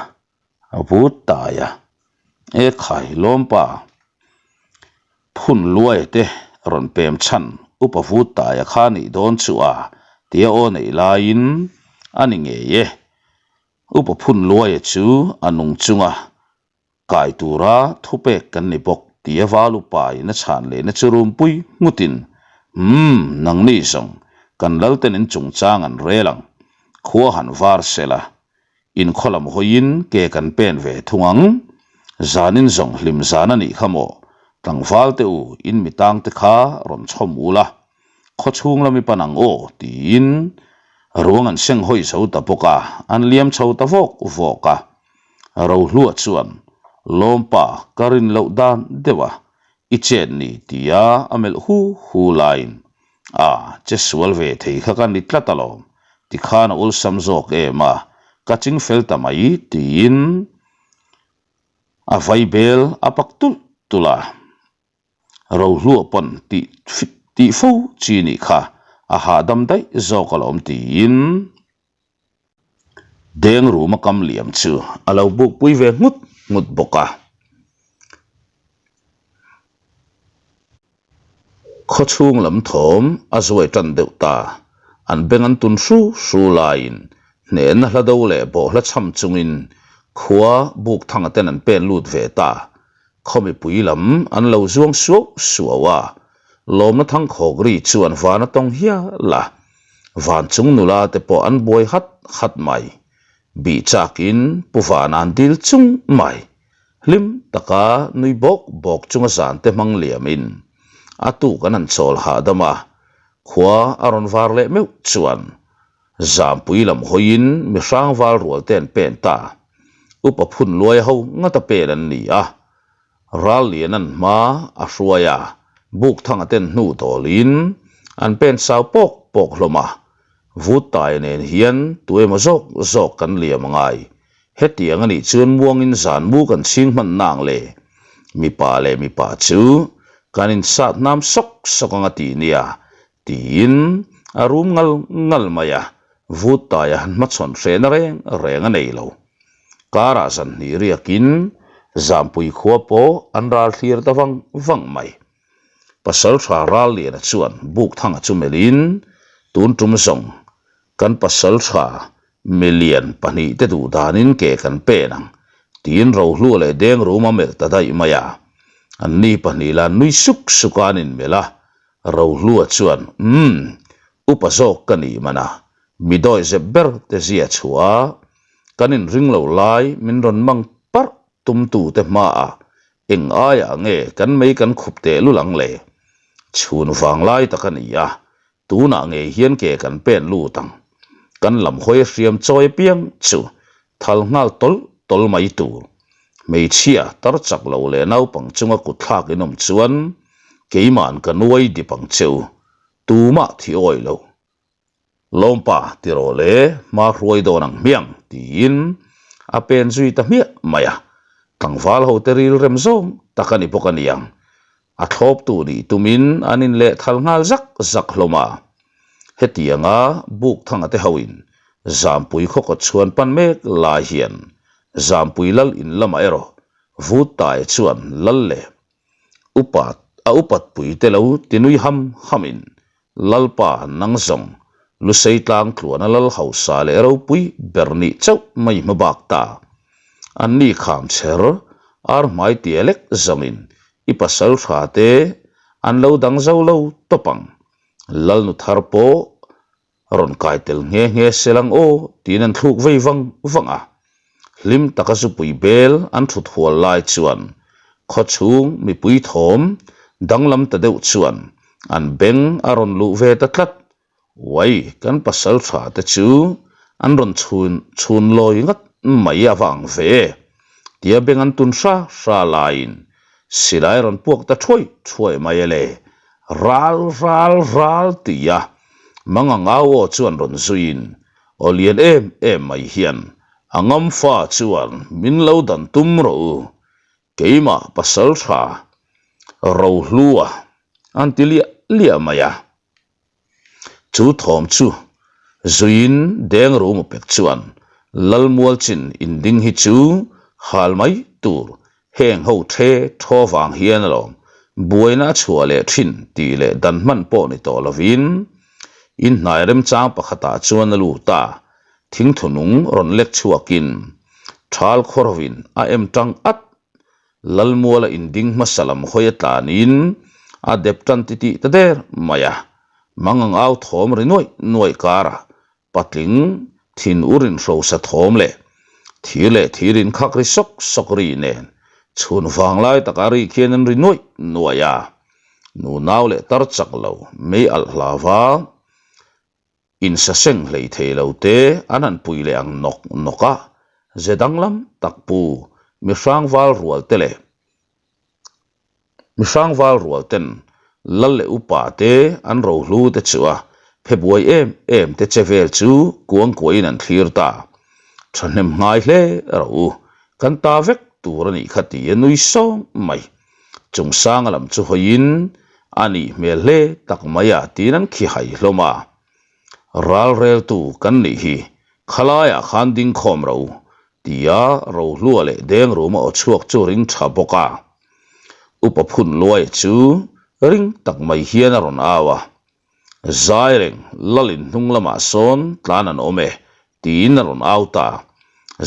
[SPEAKER 1] A vut tai a, E khai lawmpa, phun luai te rawn pem chhan upa vut taia kha nih dawn chu a tia aw neih laiin a ni ngei e. Upa phun luaia chu a nung chunga kai tura thupek kan ni bawk tia val upa in a chhan lehna chu rumpui nghutin, Umm, nangni zawng kan lalten in chungchang an rel ang, khua han var sela In khaw lam hawiin ke kan pen ve thung ang. Zanin zawng hlim zan a nih kha maw? Tlangval te u, in mi tang te kha rawn chhawm ul a. Khaw chhung lam i pan ang aw, tiin ruang an seng hawi zo ta bawk a, an liam chho ta vawk vawk a. Rohlua chuan, Lawmpa, ka rin loh dan deuh a, i chet ni, tia a melh hu hu laiin A, che sual ve thei kha ka ni tlat alawm, tikhan a awlsam zawk em a, ka ching fel ta mai tiin a vaibel a pak tulh tulh a. Rohluah pawn tih tih fo chi nih kha a hahdam daih zawk alawm tiin Deng ruma kam liam chu a lo bukpui ve nghut nghut bawk a. Khaw chhung lam thawm a zuai tan deuh ta. An beng an tun hru hru laiin hnehna hla do leh bawhhla chham chungin khua buk thanga ten an pen lut ve ta. Khaw mipui lam an lo zuang suau suau a, lawmna thangkhawk ri chuan van a tawng hial a. Van chung nula te pawh an buai hat hat mai. Bih chakin Pu Vana an dil chung mai. Hlim taka nui bawk bawk chunga zan te hmang liamin a tuk an han chawl hahdam a, khua a rawn var leh meuh chuan Zampui lam hawiin mi hrangval rual te an pen ta. Upa phun luai ho ngata pen an ni a, ral lian an hma a hruai a, buk thanga ten hnu dawlin an pen sau pawk pawk hlawm a, Vut taia nen hian tuemaw zawk zawk kan liam angai. Hetiang a nih chuan muangin zan mu kan chhing hman nang le. Mipa leh mipa chu kan insat hnam sawk sawk ang a ti nia, tiin a rum ngal ngal mai a, vut taia han hmachhawn hrehna reng reng a nei lo. Karah zan hnih riakin Zampui khua pawh an ral thlir ta vang vang mai. Pasaltha Ralliana chuan Bukthanga chu melhin, Tun tum zawng kan pasaltha Milian pahnihte duh danin ke kan pen ang, tiin Rohlua leh Dengruma melh ta daih mai a. Anni pahnih lah nui suk suk a an inmelh a, Rohlua chuan, Umm, upa zawk ka nih man a, mi dawihzep ber te zia chhuah a, kan inring lo lai min rawn mang parh tumtute hmaah eng aiah nge kan mei kan khup tehlul ang le? Chhun vanglai tak a ni a, Tunah ngei hian ke kan pen lut ang. Kan lam hawi hriam chawi apiang chu thal nghal tawlh tawlh mai tur. Hmeichhia tar chak lo leh naupang chunga kut thlak in awm chuan keima'n ka nuai dip ang che u. Tumah thi awi lo. Lawmpa ti rawh le, hma hruai dawn ang hmiang tiin a pen zui ta hmiah mai a. Tlangval hote rilrem zawng tak a ni bawk a niang. A thlawptu nih tumin an inlehthal nghal zak zak hlawm a. Hetianga Bukthanga te hoin Zampui khaw kawt chhuan pan mek lai hian Zampui lal in lamah erawh Vuttaia chuan lal leh upat a upat pui te lo ti nui ham hamin Lalpa nang zawng Lusei tlang tluana lal hausa leh ropui ber nih chauh mai hma bak ta. Anni kham chher ar hmai tia lek zawngin i pasal tha te an lo dang zo lo tawp ang. Lalnu thar pawh rawn kai tel nghe nghe sel ang aw tiin an thluk vei vang vang a. Hlim taka zupui bel an thut hual lai chuan khawchhung mipui thawm danglam ta deuh chuan an beng a rawn luh ve ta tlat. Uai, kan pasal tha te chu an rawn chhun chhun lawi ngat mai avang ve tia beng an tun hra hra laiin silai rawn puak ta thuai thuai mai a le. Ral ral ral tia Mangang au aw chuan rawn zuiin. Aw lian em em mai hian a ngam fa chuan min lo dan tum rawh u, keimah pasal tha Rohlua an ti liah liah mai a. Chu thawm chu zuiin Dengrumu pek chuan Lalmual chin inding hi chu hal mai tur Heng ho the thaw vang hian alawm buaina a chhuah leh thin tih leh dan hman pawh ni tawh lovin inhnai remchang pakhatah chuan a lut a, thingthunung rawn lek chhuakin thal khawrovin a em tang at. Lalmuala inding hmasa lam hawi a tlanin a dep tan titih ta der mai a, mangang au thawm ri nuaih nuaih karah Patling thin ur in hrosa thawm leh thir leh thir in khak ri sawk sawk ri nen chhun vang lai takah ri khian an ri nuaih nuaih a, nunau leh tar chak lo mei alh hlava insa seng hlei thei lo te an han pui leh ang nawk nawk a, ze danglam tak pu mihrang val rual te leh Mihrang val rual ten lal leh upa te an rohlu te chu a phe buai em em te che vel chu kuang kuahin an thlir ta. Thahnem ngai hle rawh u, kan ta vek tur a nih kha ti a nui sawng mai. Chungsanga lam chu hawiin a nih hmel hle tak mai a tiin an khi hai hlawm a. Ral reltu kan nih hi khalaiah khan ding khawm rawh u tia Rohlua leh Dengruma aw chhuak chu ring tha bawk a. Upa phun luai chu ring tak mai hian a rawn au a, Zai reng Lalin hnung lamah sawn tlan an awm e tiin a rawn au ta.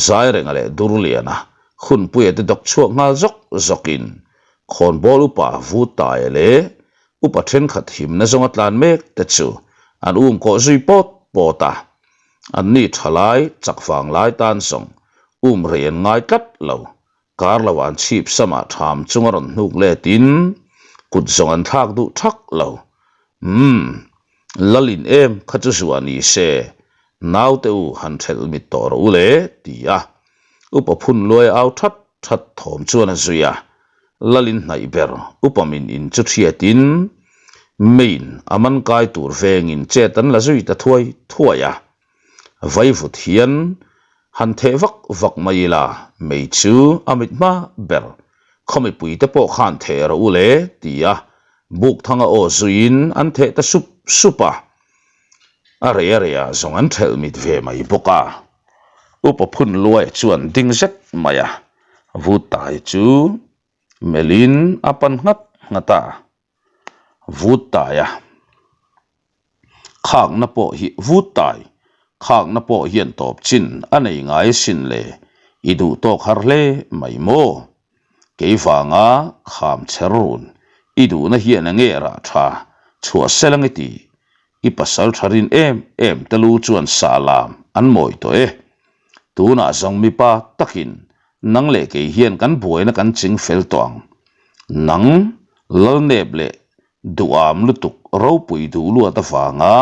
[SPEAKER 1] Zai renga leh Durliana Khunpuia te dawk chhuak nghal zawk zawkin Khawnbawl upa Vutaia leh upa thenkhat himna zawnga tlan mek te chu an um kawh zui pawt pawt a. An ni tha lai, chak vang lai tan zawng um rei an ngai tlat lo. Kar lo an chhip samah tham chunga rawn hnuk letin kut zawng an thlak duh thak lo. Umm, Lalin em kha chu zuah ni se, naute u han thelh mit tawh rawh u le, ti a. Upa phun luai au that that thawm chuan a zui a. Lalin hnaih ber upa min in chu thiatin main a man kai tur vengin chet an la zui ta thuai thuai a. Vaivut hian han theh vak vak mai ila mei chu a mit hma ber khaw mipuite pawh khan theh rawh u le ti a Bukthanga aw zuiin an theh ta sup sup a. A rei a reiah zawng an thelh mit ve mai bawk a. Upa phun luai chuan ding zet mai a, Vuttai chu melhin a pan nghat nghat a, Vuttaia khakna pawh hi Vuttai khakna pawh hian tawp chin a nei ngai asin le, i duh tawk har hle mai maw? Kei vanga kham chher run i duhna hian a nge rah tha chhuah sel ang i ti I pasal tha rin em em te lu chuan sa lam an mawi tawh e. Tunah zawng mipa takin nang leh kei hian kan buaina kan ching fel tawh ang. Nang Lalnep leh duham lutuk ropui duh luat avanga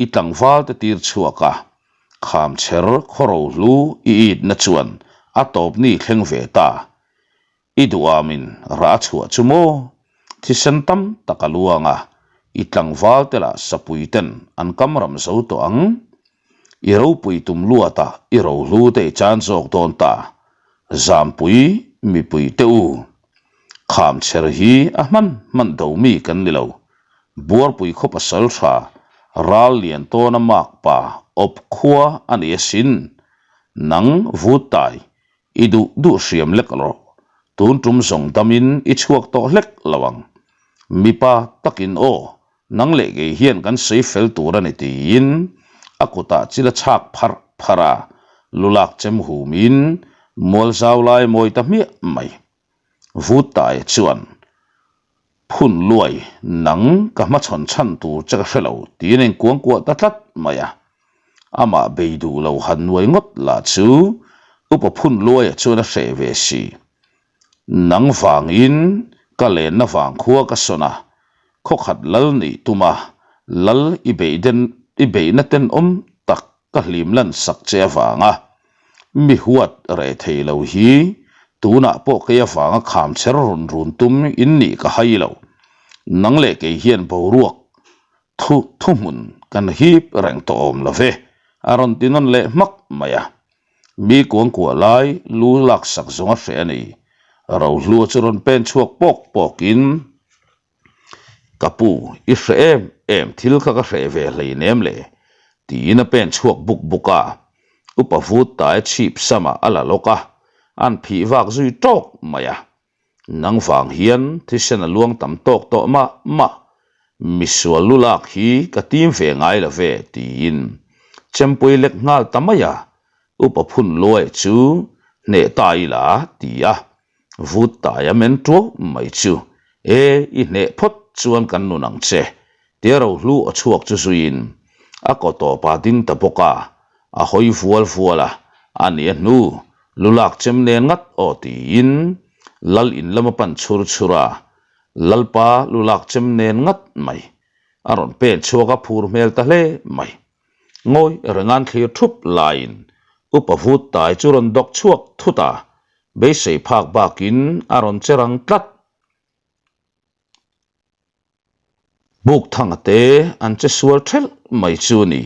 [SPEAKER 1] i tlangval te tir chhuak a, khamchher khawro hlu i itna chuan a tawpni thleng ve ta. I duhamin rah a chhuah chu maw? Thisen tam tak a luang a, i tlangval te lah sapui ten an kam ram zo tawh ang. I ropui tum luatah i rohlu te i chan zawk dawn ta. Zampui mipui te u. Khamchher hi a hman hman do mi kan ni lo. Buarpui khaw pasal tha ral lian tawna makpa awp khua a ni asin. Nang vuttai I duh duh hriam lek rawh, tun tum zawng damin i chhuak tawh hlek lo ang. Mipa takin aw, nang leh kei hian kan sawi fel tur a ni tiin a kutah chil a chhak pharh pharh a, lulak chem humin mual zau lai mawi ta hmiah mai. Vutaia chuan, Phun luai, nang ka hmachhawn chhan tur che ka hre lo, tiin a inkuangkuah ta tlat mai a. Amah bei duh lo han nuai ngawt lah chu Upa Phun Luaia chuan a hreh ve si. Nang vangin ka lenna vang khua ka sawn a, khawkhat lal nih tum a, lal i beihden i beihna tenawm tak ka hlim lan sak che avanga mi huat reh thei lo hi tunah pawh kei avanga kham chher run run tum in nih ka hai lo. Nang leh kei hian boruak thu thuhmun kan hip reng tawh awm lo ve. A rawn ti nawn leh hmak mai a. Mi kuangkuah lai lu laksak zawng a hreh a ni. Rohlua chu rawn pen chhuak pawk pawkin, Ka pu, i hreh em em thil kha ka hreh ve hleinem le, tiin a pen chhuak buk buk a. Upa vut tai chhip samah a la lawk a, an phih vak zui tawk mai a. Nang vang hian thisen a luang tam tawk tawh mah mah, misual lu lak hi ka tim ve ngai lo ve, tiin chempui lek nghal ta mai a, upa phun luai chu hneh ta ila ti a, vut tai a men tuau mai chu, E, i hneh phawt chuan kan nun ang che, tia rohlu aw chhuak chu zuiin a kaw tawpa ding ta bawk a, a hawi vual vual a, a nia hnu, lu lak chem nen ngat aw tiin Lal in lam a pan chhur chhur a, Lalpa lu lak chem nen ngat mai a rawn pen chhuak a phur hmel ta hle mai. Ngawi rengan thlir thup laiin Upa vut tai chu rawn dawk chhuak thut a, beisei phak bakin a rawn che rang tlat. Buk thanga te an che sual thelh mai chu ni.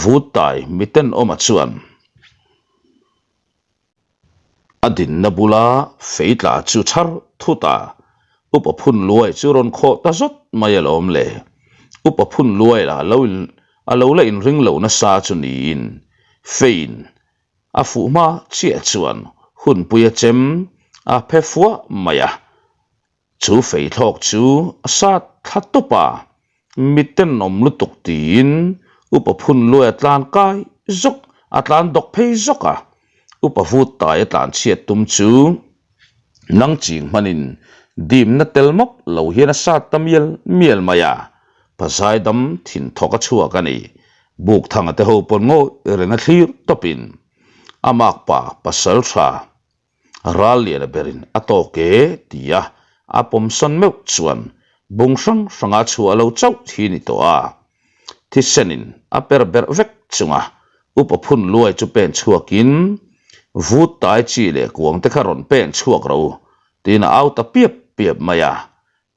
[SPEAKER 1] Vut tai miten awma chuan a dinna bula fei tla chu chhar thut a, upa phun luai chu rawn khawh ta zawt mai alawm le. Upa phun luai lah lo in a lo la inring lo nasa chu niin feiin a fuh hma chiah chuan hunpui a chem a phe fuah mai a. Chu feithlawk chu a sat thla tawp a, miten awm lutuk tiin upa phun luai a tlan kai zawk, a tlan dawk phei zawk a. Upa vut tai a tlan chhiat tum chu nang ching hmanin dimna tel mawp lo hian a sat ta mial mial mai a, pazai dam thin thawk a chhuak a ni. Bukthanga te ho pawn ngawi reng a thlir tawpin a makpa pasal tha Ral liana berin a tawk e ti a, a pawmsawn meuh chuan bung hrang hranga chhuah lo chauh hi ni tawh a. Thisenin a per berh vek chunga upa phun luai chu pen chhuakin vut tai chi leh kuang te kha rawn pen chhuak ro tiin a au ta piap piap mai a,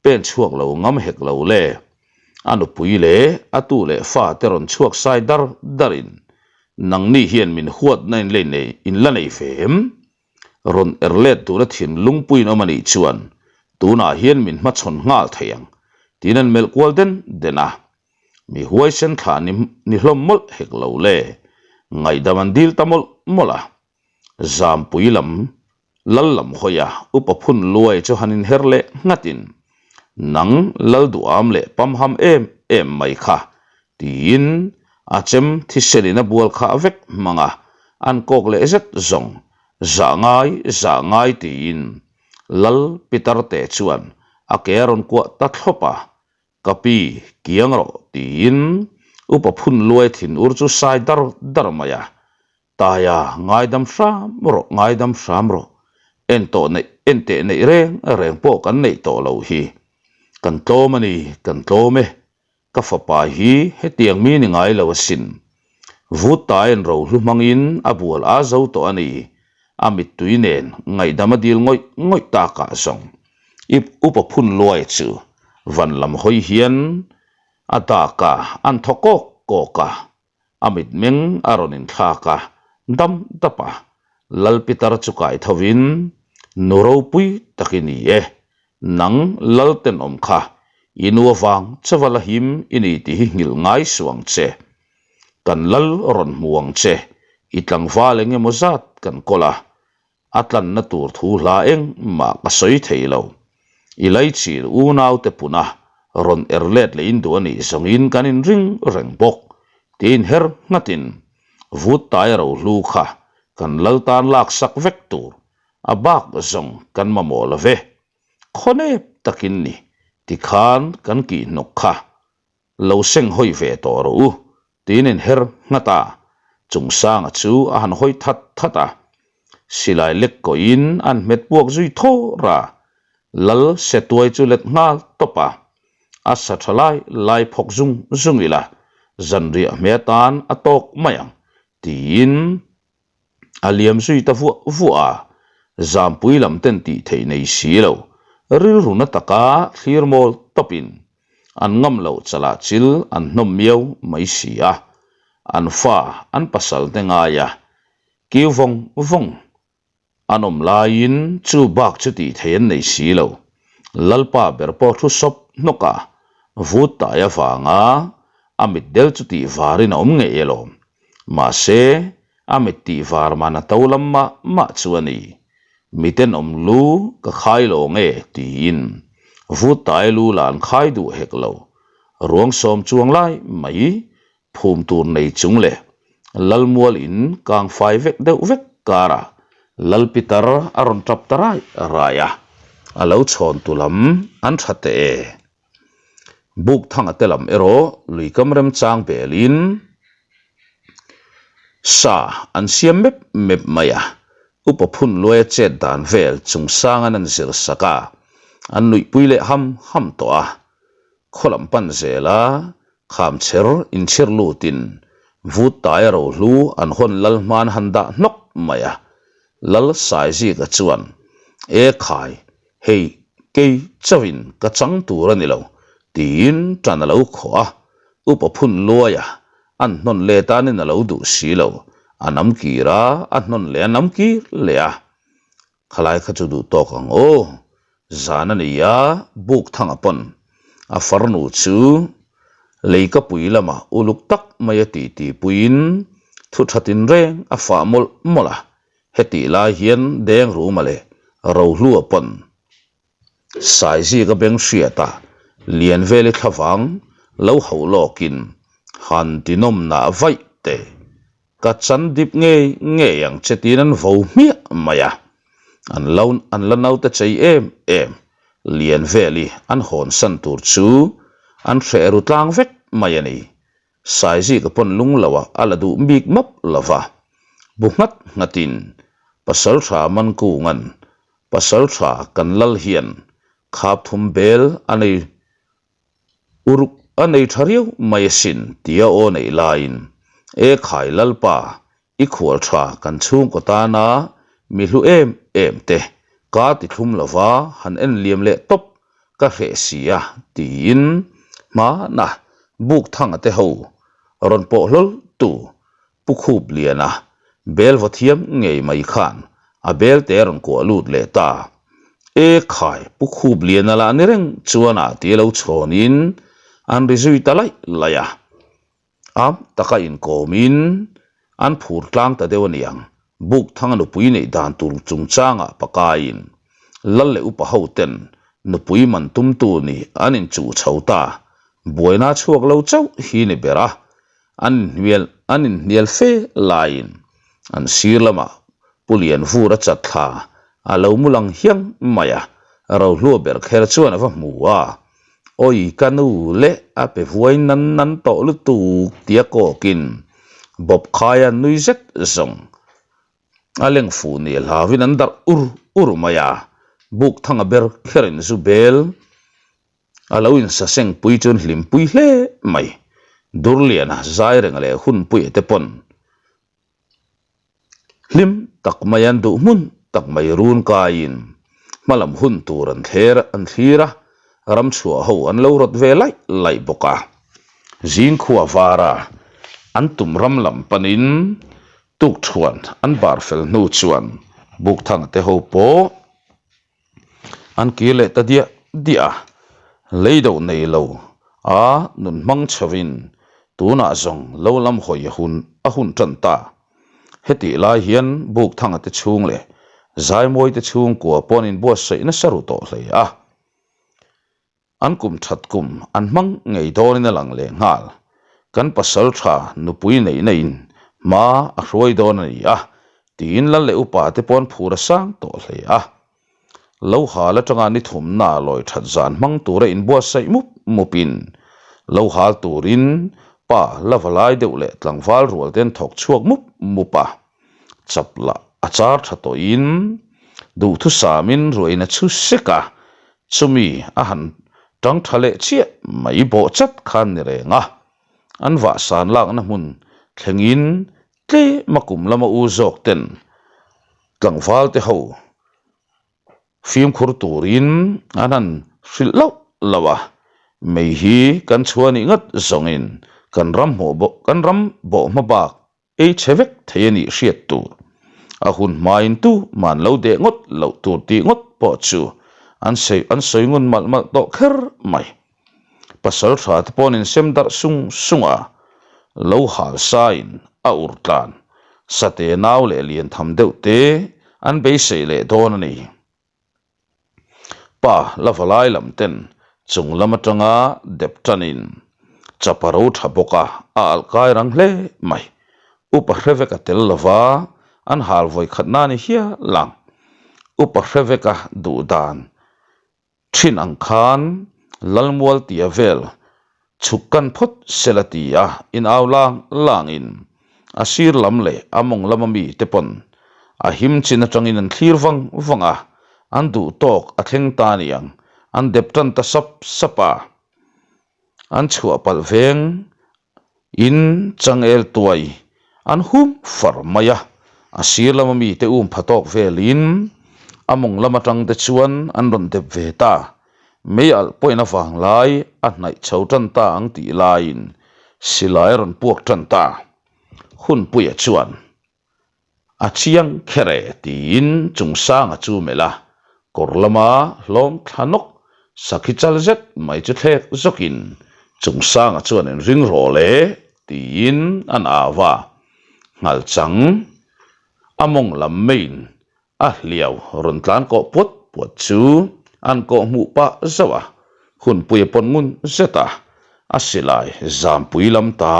[SPEAKER 1] Pen chhuak lo ngam hek lo le. A nupui leh a tu leh fa te rawn chhuak sai dar dar in nangni hian min huatna in lei nei in la nei ve em? Rawn er let tura thinlungpuiin awm a nih chuan tunah hian min hmachhawn nghal thei ang tiin an melh kual den den a. Mi huaisen thlah ni ni hlawm mawlh hek lo le. Ngaihdam an dil ta mawlh mawlh a. Zampui lam Lal lam hawi a, upa phun luai chu han inher leh nghatin, Nang lal duham leh pamham em em mai kha, tiin a chem thiselin a bual khah vek hmang a, an kawk leh zet zawng, Zah ngai, zah ngai tiin Lal Pitar te chuan a ke a rawn kuah ta thlawp a, Ka pi, kiang rawh, tiin upa phun luai thin ur chu sai dar dar mai a, Taia, ngaidam hram rawh, ngaidam hram rawh. En tawh neih, en teh neih reng reng pawh kan neih tawh loh hi. Kan tlawm a ni, kan tlawm e. Ka fapa hi hetiang mi ni ngai lo asin. Vut taiin rohlu hmangin a bual a zo tawh a ni. A mittui nen ngaihdam a dil ngawih ngawih takah zawng. Ip upa phun luai chu van lam hawi hian a dak a, an thaw kawk kawk a. A mitmeng a rawn inthlak a, dam dap a, Lal Pitar chu kai tho in, Nu ropui tak i ni e, nang Lal tenawm kha i nu avang chauha la him i ni tih hi nghilh ngai suh ang che. Kan Lal rawn hmu ang che, i tlangval eng emaw zat kan kawl a, A tlanna tur thu hla engmah ka sawi thei lo. I laichin unaute puna rawn er let leh in duh a nih zawngin kan inring reng bawk tiin her nghatin vut tai rohlu kha kan lal tan laksak vek tur a bak zawng kan mamawh lo ve. Khawnep takin ni tikhan kan kihhnawk kha Lo seng hawi ve tawh rawh u, tiin inher nghat a, Chungsanga chu a han hawi that that a. Silai lek kawhin an hmet puak zui thawr a, Lal Setuai chu let nghal tawp a, a sa tha lai lai phawk zung zung ila, zanriah hme atan a tawk mai ang, tiin A liam zui ta vuah vuah a, Zampui lam ten tih theih nei si lo, rilru na taka thlir mawl tawpin an ngam loh chalah chil an hnawm miau mai si a. An fa, an pasal te ngai a, kiu vawng vawng an awm laiin chu bak chu tih theih an nei si lo. Lalpa ber pawh thu sawp hnawk a, vut tai avanga a mitdel chu tih varin a awm ngei alawm. Mahse, a mit tih var man a to lam mah mah chu a ni. Mitenawm lu ka khai lo nge tiin vut tai lu lah an khai duh hek lo. Ruang sawm chuang lai mai phum tur nei chung leh Lalmual in kang fai vek deuh vek karah Lal Pitar a rawn tap ta rai rai a, a lo chhawn tu lam an tha teh e. Buk thanga te lam erawh luikam remchang belin sa an siam mep mep mai a, upa phun luaia chet dan vel chungsang an an zir sak a, an nuihpui leh ham ham tawh a. Khaw lam pan zela Khamchher inchhir lutin vut taia rohlu an hawn lal hman han dah hnawk mai a, Lal Saizika chuan, E khai, hei kei chauhin ka chang tur a ni lo, tiin ṭan a lo khawh a, upa phun luaia an hnawn let anin a lo duh si lo, a nam kir a, a hnawn leh a nam kir leh a. Khalai kha chu duh tawk ang aw, zan a ni a, buk thanga pawn a farnu chu leikapui lamah uluk tak mai a titi puiin thu tha tinreng a fah mawlh mawlh a, hetih lai hian Dengruma leh Rohlua pawn Saizika beng hriata Lianveli thlavang lo hauh lawkin han tinawmnah vaih teh. Ka chan dip ngei ngei ang che tiin an vo hmiah mai a, an lo an la naute chei em em Lianveli an hawnsan tur chu an hreh ru tlang vek mai a ni. Saizika pawn lung lo ah a la duh bik map lo va, bu nghat nghatin Pasaltha Mankunga'n Pasaltha kan lal hian khap thum bel a nei Uruk a nei tha riau mai asin tia aw neih laiin, E khai Lalpa, i khual tha kan chhungkaw tana mi hlu em em te ka ti thlum lova han en liam leh tawp ka hreh si a tiin hmana buk thanga te ho rawn pawh hlawl tu Pu Khup Liana, bel vaw thiam ngei mai khan a belte a rawn kuah lut leh ta. E khai, Pu Khup Liana lah ni reng chuan a ti lo chhawnin an ri zui ta laih laih a. Am taka inkawmin an phur tlang ta deuh a niang, Bukthanga nupui neih dan tur chungchangah pakaiin Lal leh upa hoten nupui man tumtu nih an inchuh chho ta, buaina chhuak lo chauh hi ni ber a, An inhnial an inhnial fe laiin an sir lamah Pu Lianvur a chat thla a lo mu lang hiang mai a, Rohlua ber kher chuan a va hmu a, Awi ka nu leh a pe vuai nan nan tawh lutuk tia kawkin bawp khaia nui zet zawng a leng fuh ni hlauin an darh ur ur mai a, Bukthanga ber kherin zu bel A lo insaseng pui chuan hlimpui hle mai. Durliana zai renga leh hunpuia te pawn hlim tak mai an duh hmun tak mai run kaiin hmalam hun tur an thler an thlir a, ramchhuah ho an lo rawt ve laih laih bawk a. Zingkhua vara an tum ram lam panin tukṭhuan an bar fel hnu chuan Bukthanga te ho pawh An kir leh ta diah diah a, lei deuh nei lo a nun hmang chhovin tunah zawng lo lam hawi a hun a hun tan ta. Hetih lai hian Bukthanga te chhung leh Zaimawi te chhungkua pawh an inbuatsaih nasa ru tawh hle a. An kum that kum an hmang ngei dawnin a lang leh nghal. Kan pasal tha nupui neihna in hma a hruai dawn a ni a, tiin lal leh upa te pawn phur a sang tawh hle a. Lo hal atanga ni thumna lawi that zan hmang tura inbuatsaih mup mupin lo hal turin pa la va lai deuh leh tlangval rual ten thawk chhuak mup mup a. Chap lah a char tha tawhin duhthusamin ruain a chhu sek a, Chumi a han tang tha leh chiah mai bawh chat khan ni reng a, an vahsan lakna hmun thlengin tlem a kum lama u zawk ten tlangval te ho fimkhur turin an han hrilh loh loh a, mei hi kan chhuah nih ngat zawngin. Kan ram hmawh bawh kan ram bawh hma bak ei chhe vek thei a nih hriat tur. A hun hmain tu man lo deh ngawt loh tur tih ngawt pawh chu an sawi an sawi ngun malh malh tawh kher mai. Pasal tha te paw'n insem darh sung sung a, lo hal sain a ur tlan sate nau leh lian tham deuh te an beisei leh dawn a ni. Pa la valai lam ten chung lam atanga dep tanin chapa ro tha bawk a, a alh kai rang hle mai. Upa hre vek a tel lova an hal vawi khat na ni hial ang. Upa hre vek a duh dan Thin ang khan Lalmual tia vel chhuk kan phawt sela ti a in au lang langin a sir lam leh a mawng lama mi te pawn a him chin atangin an thlir vang vang a, an duh tawk a thleng ta niang an dep tan ta sap sap a, an chhuah palh veng In changel tuai an hum far mai a, a sir lama mite um pha tawk velin a mawng lam atang te chuan an rawn dep ve ta. Mei alh pawhin a vang lai a hnaih chho tan ta ang tih laiin silai a rawn puak tan ta. Hunpuia chuan. A chiang kher e tiin Chungsanga chu melh a, kawr lama hlawm thla nawk sakhi chal zet mai chu thlek zawkin Chungsanga chuan in ring rawh le tiin an au a, Nghalchang a mawng lam meiin A hliau rawn tlan kawh puat puat chu an kawh hmuh pah zauh a, hunpui a pawn ngun zet a, a silai zampui lam ta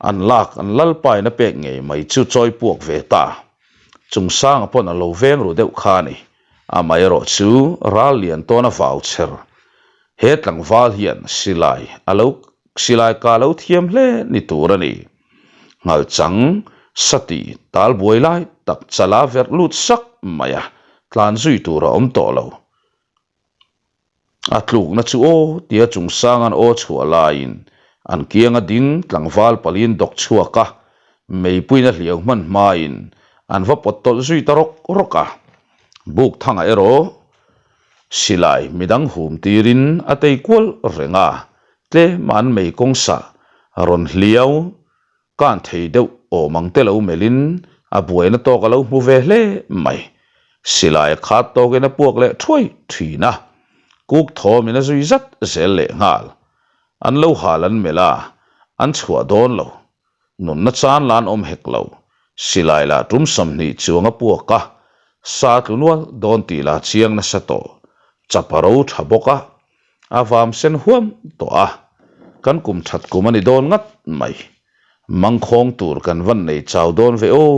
[SPEAKER 1] an lak an lalpain a pek ngei mai chu chawi puak ve ta. Chungsanga pawn a lo veng ru deuh kha a ni. Amaherawh chu ral lian tawn a vau chher. He tlangval hian silai a lo silai ka lo thiam hle ni tur a ni. Nghalchang sati tal buai lai tak chala verh lut sak mai a, tlan zui tur a awm tawh lo. A tlukna chu aw tia Chungsanga'n aw chhuah laiin an kianga ding tlangval paliin dawk chhuak a, meipuiin a hliau hman hmain an va pawt tawlh zui ta rawk rawk a. Bukthanga erawh silai midang hum tirin a tei kual reng a, Tlem an mei kawng sah rawn hliau kan thei deuh awm ang te lo melhin a buaina tawk a lo hmu ve hle mai. Silai a khat tawkin a puak leh thuai thin a, kuk thawmin a zui zat zel leh nghal. An lo hal an melh a, an chhuah dawn lo. Nunna chan la an awm hek lo. Silai lah tum 20 chuang a puak a, sa tlu nual dawn tih lah chiang nasa tawh. Chaparo tha bawk a, A vam sen huam tawh a, kan kum that kum a ni dawn ngat mai. Mangkhawng tur kan van nei chau dawn ve aw.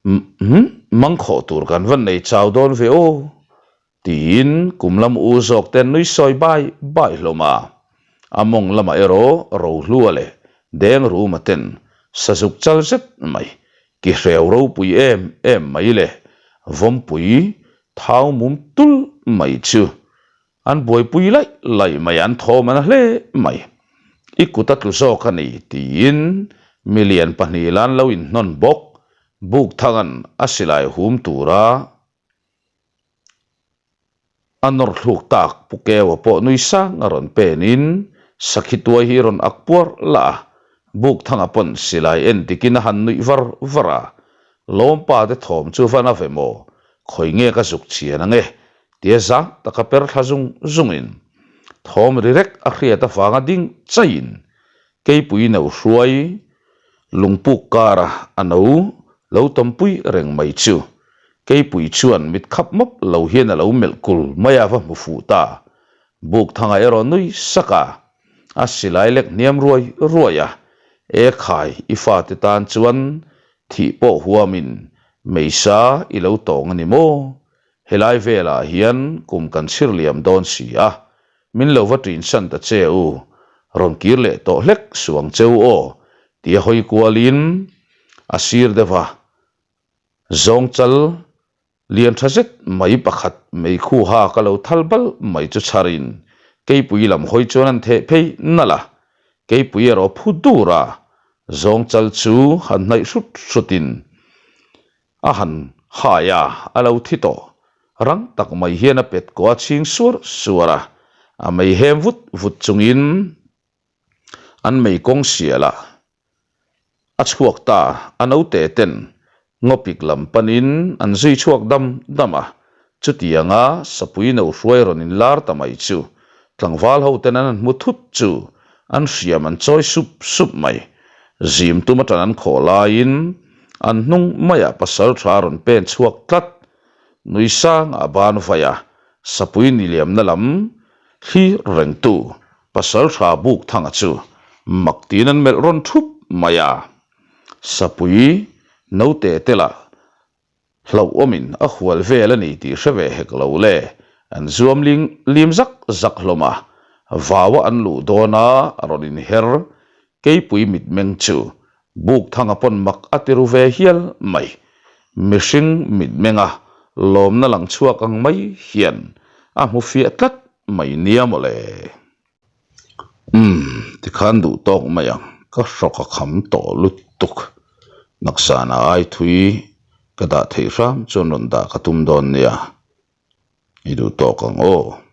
[SPEAKER 1] Umm, mangkhawh tur kan van nei chau dawn ve aw. Tiin kum lam u zawk te an nui sawi bai bai hlawm a. A mawng lamah erawh Rohlua leh Dengruma ten sazuk chal zet mai, ki hreu ropui em em mai leh vawmpui Thau mum tul mai chu an buaipui laih laih mai, an thawm an hle mai. I kut a tlu zawk a ni tiin milian pahnih an lo inhnawn bawk. Bukthanga'n a silai hum tura a nawr thluk tak Pu Keua pawh nui sang a rawn penin sakhi tuai hi rawn ak puar lah a, Bukthanga pawn silai en dikin a han nuih var var a, Lawmpa te thawm chu van a ve maw? Khawi nge ka zuk chian ange? Tia zang taka per thla zung zungin thawm ri rek a hriat avanga ding chaiin keipui no hruai lungpuk kara a no lo tawmpui reng mai chu keipui chuan mit khap mawp lo hian a lo melh kul mai a va hmu fuh ta. Bukthanga erawh nui sak a, a silai lek hniam ruai ruai a, E khai, i fate tan chuan thih pawh huamin meisa i lo tawng a ni maw? Helai velah hian kum kan chhir liam dawn si a, min lo va ṭinsan ta che u, rawn kir leh tawh hlek suang cheu aw, tia hawi kualin a sir deuh a, Zawngchal Lian tha zet mai pakhat meikhu ha ka lo thal bal mai chu chharin keipui lam hawi chuan an theh phei nalh a, keipui erawh phu dur a, zawngchal chu han hnaih hrut hrutin a han hai a, a lo thi tawh. Rang tak mai hian a pet kawh a chhing suar suar a, a mei hem vut vut chungin. An mei kawng sialah a chhuak ta, a naute ten ngawpik lam panin an zui chhuak dam dam a, chutianga sapui no hruai rawn inlar ta mai chu tlangval ho ten an han hmu thut chu an hriam an chawi sup sup mai. Zim tum atan an khawh laiin an hnung maiah pasal tha rawn pen chhuak tlat, nui sangah a ban vai a, sapui niliamna lam thlir rengtu Pasalṭha Bukthanga chu mak tiin an melh rawn ṭhup mai a, Sapui naute te lah hlauhawmin a hual vel a ni tih hre ve hek lo le, an zuam ling lim zak zak hlawm a, vaua an luh dawn a rawn inher Keipui mitmeng chu Bukthanga pawn mak a ti ru ve hial mai, mihring mitmenga lawmna lang chhuak ang mai hian a hmu fiah tlat mai nia mawle. Umm, tikhan duh tawk mai ang, ka hrawk a kham tawh lutuk. Naksana ai thui ka dah theih hram chuan rawn dah ka tum dawn nia, i duh tawk ang aw.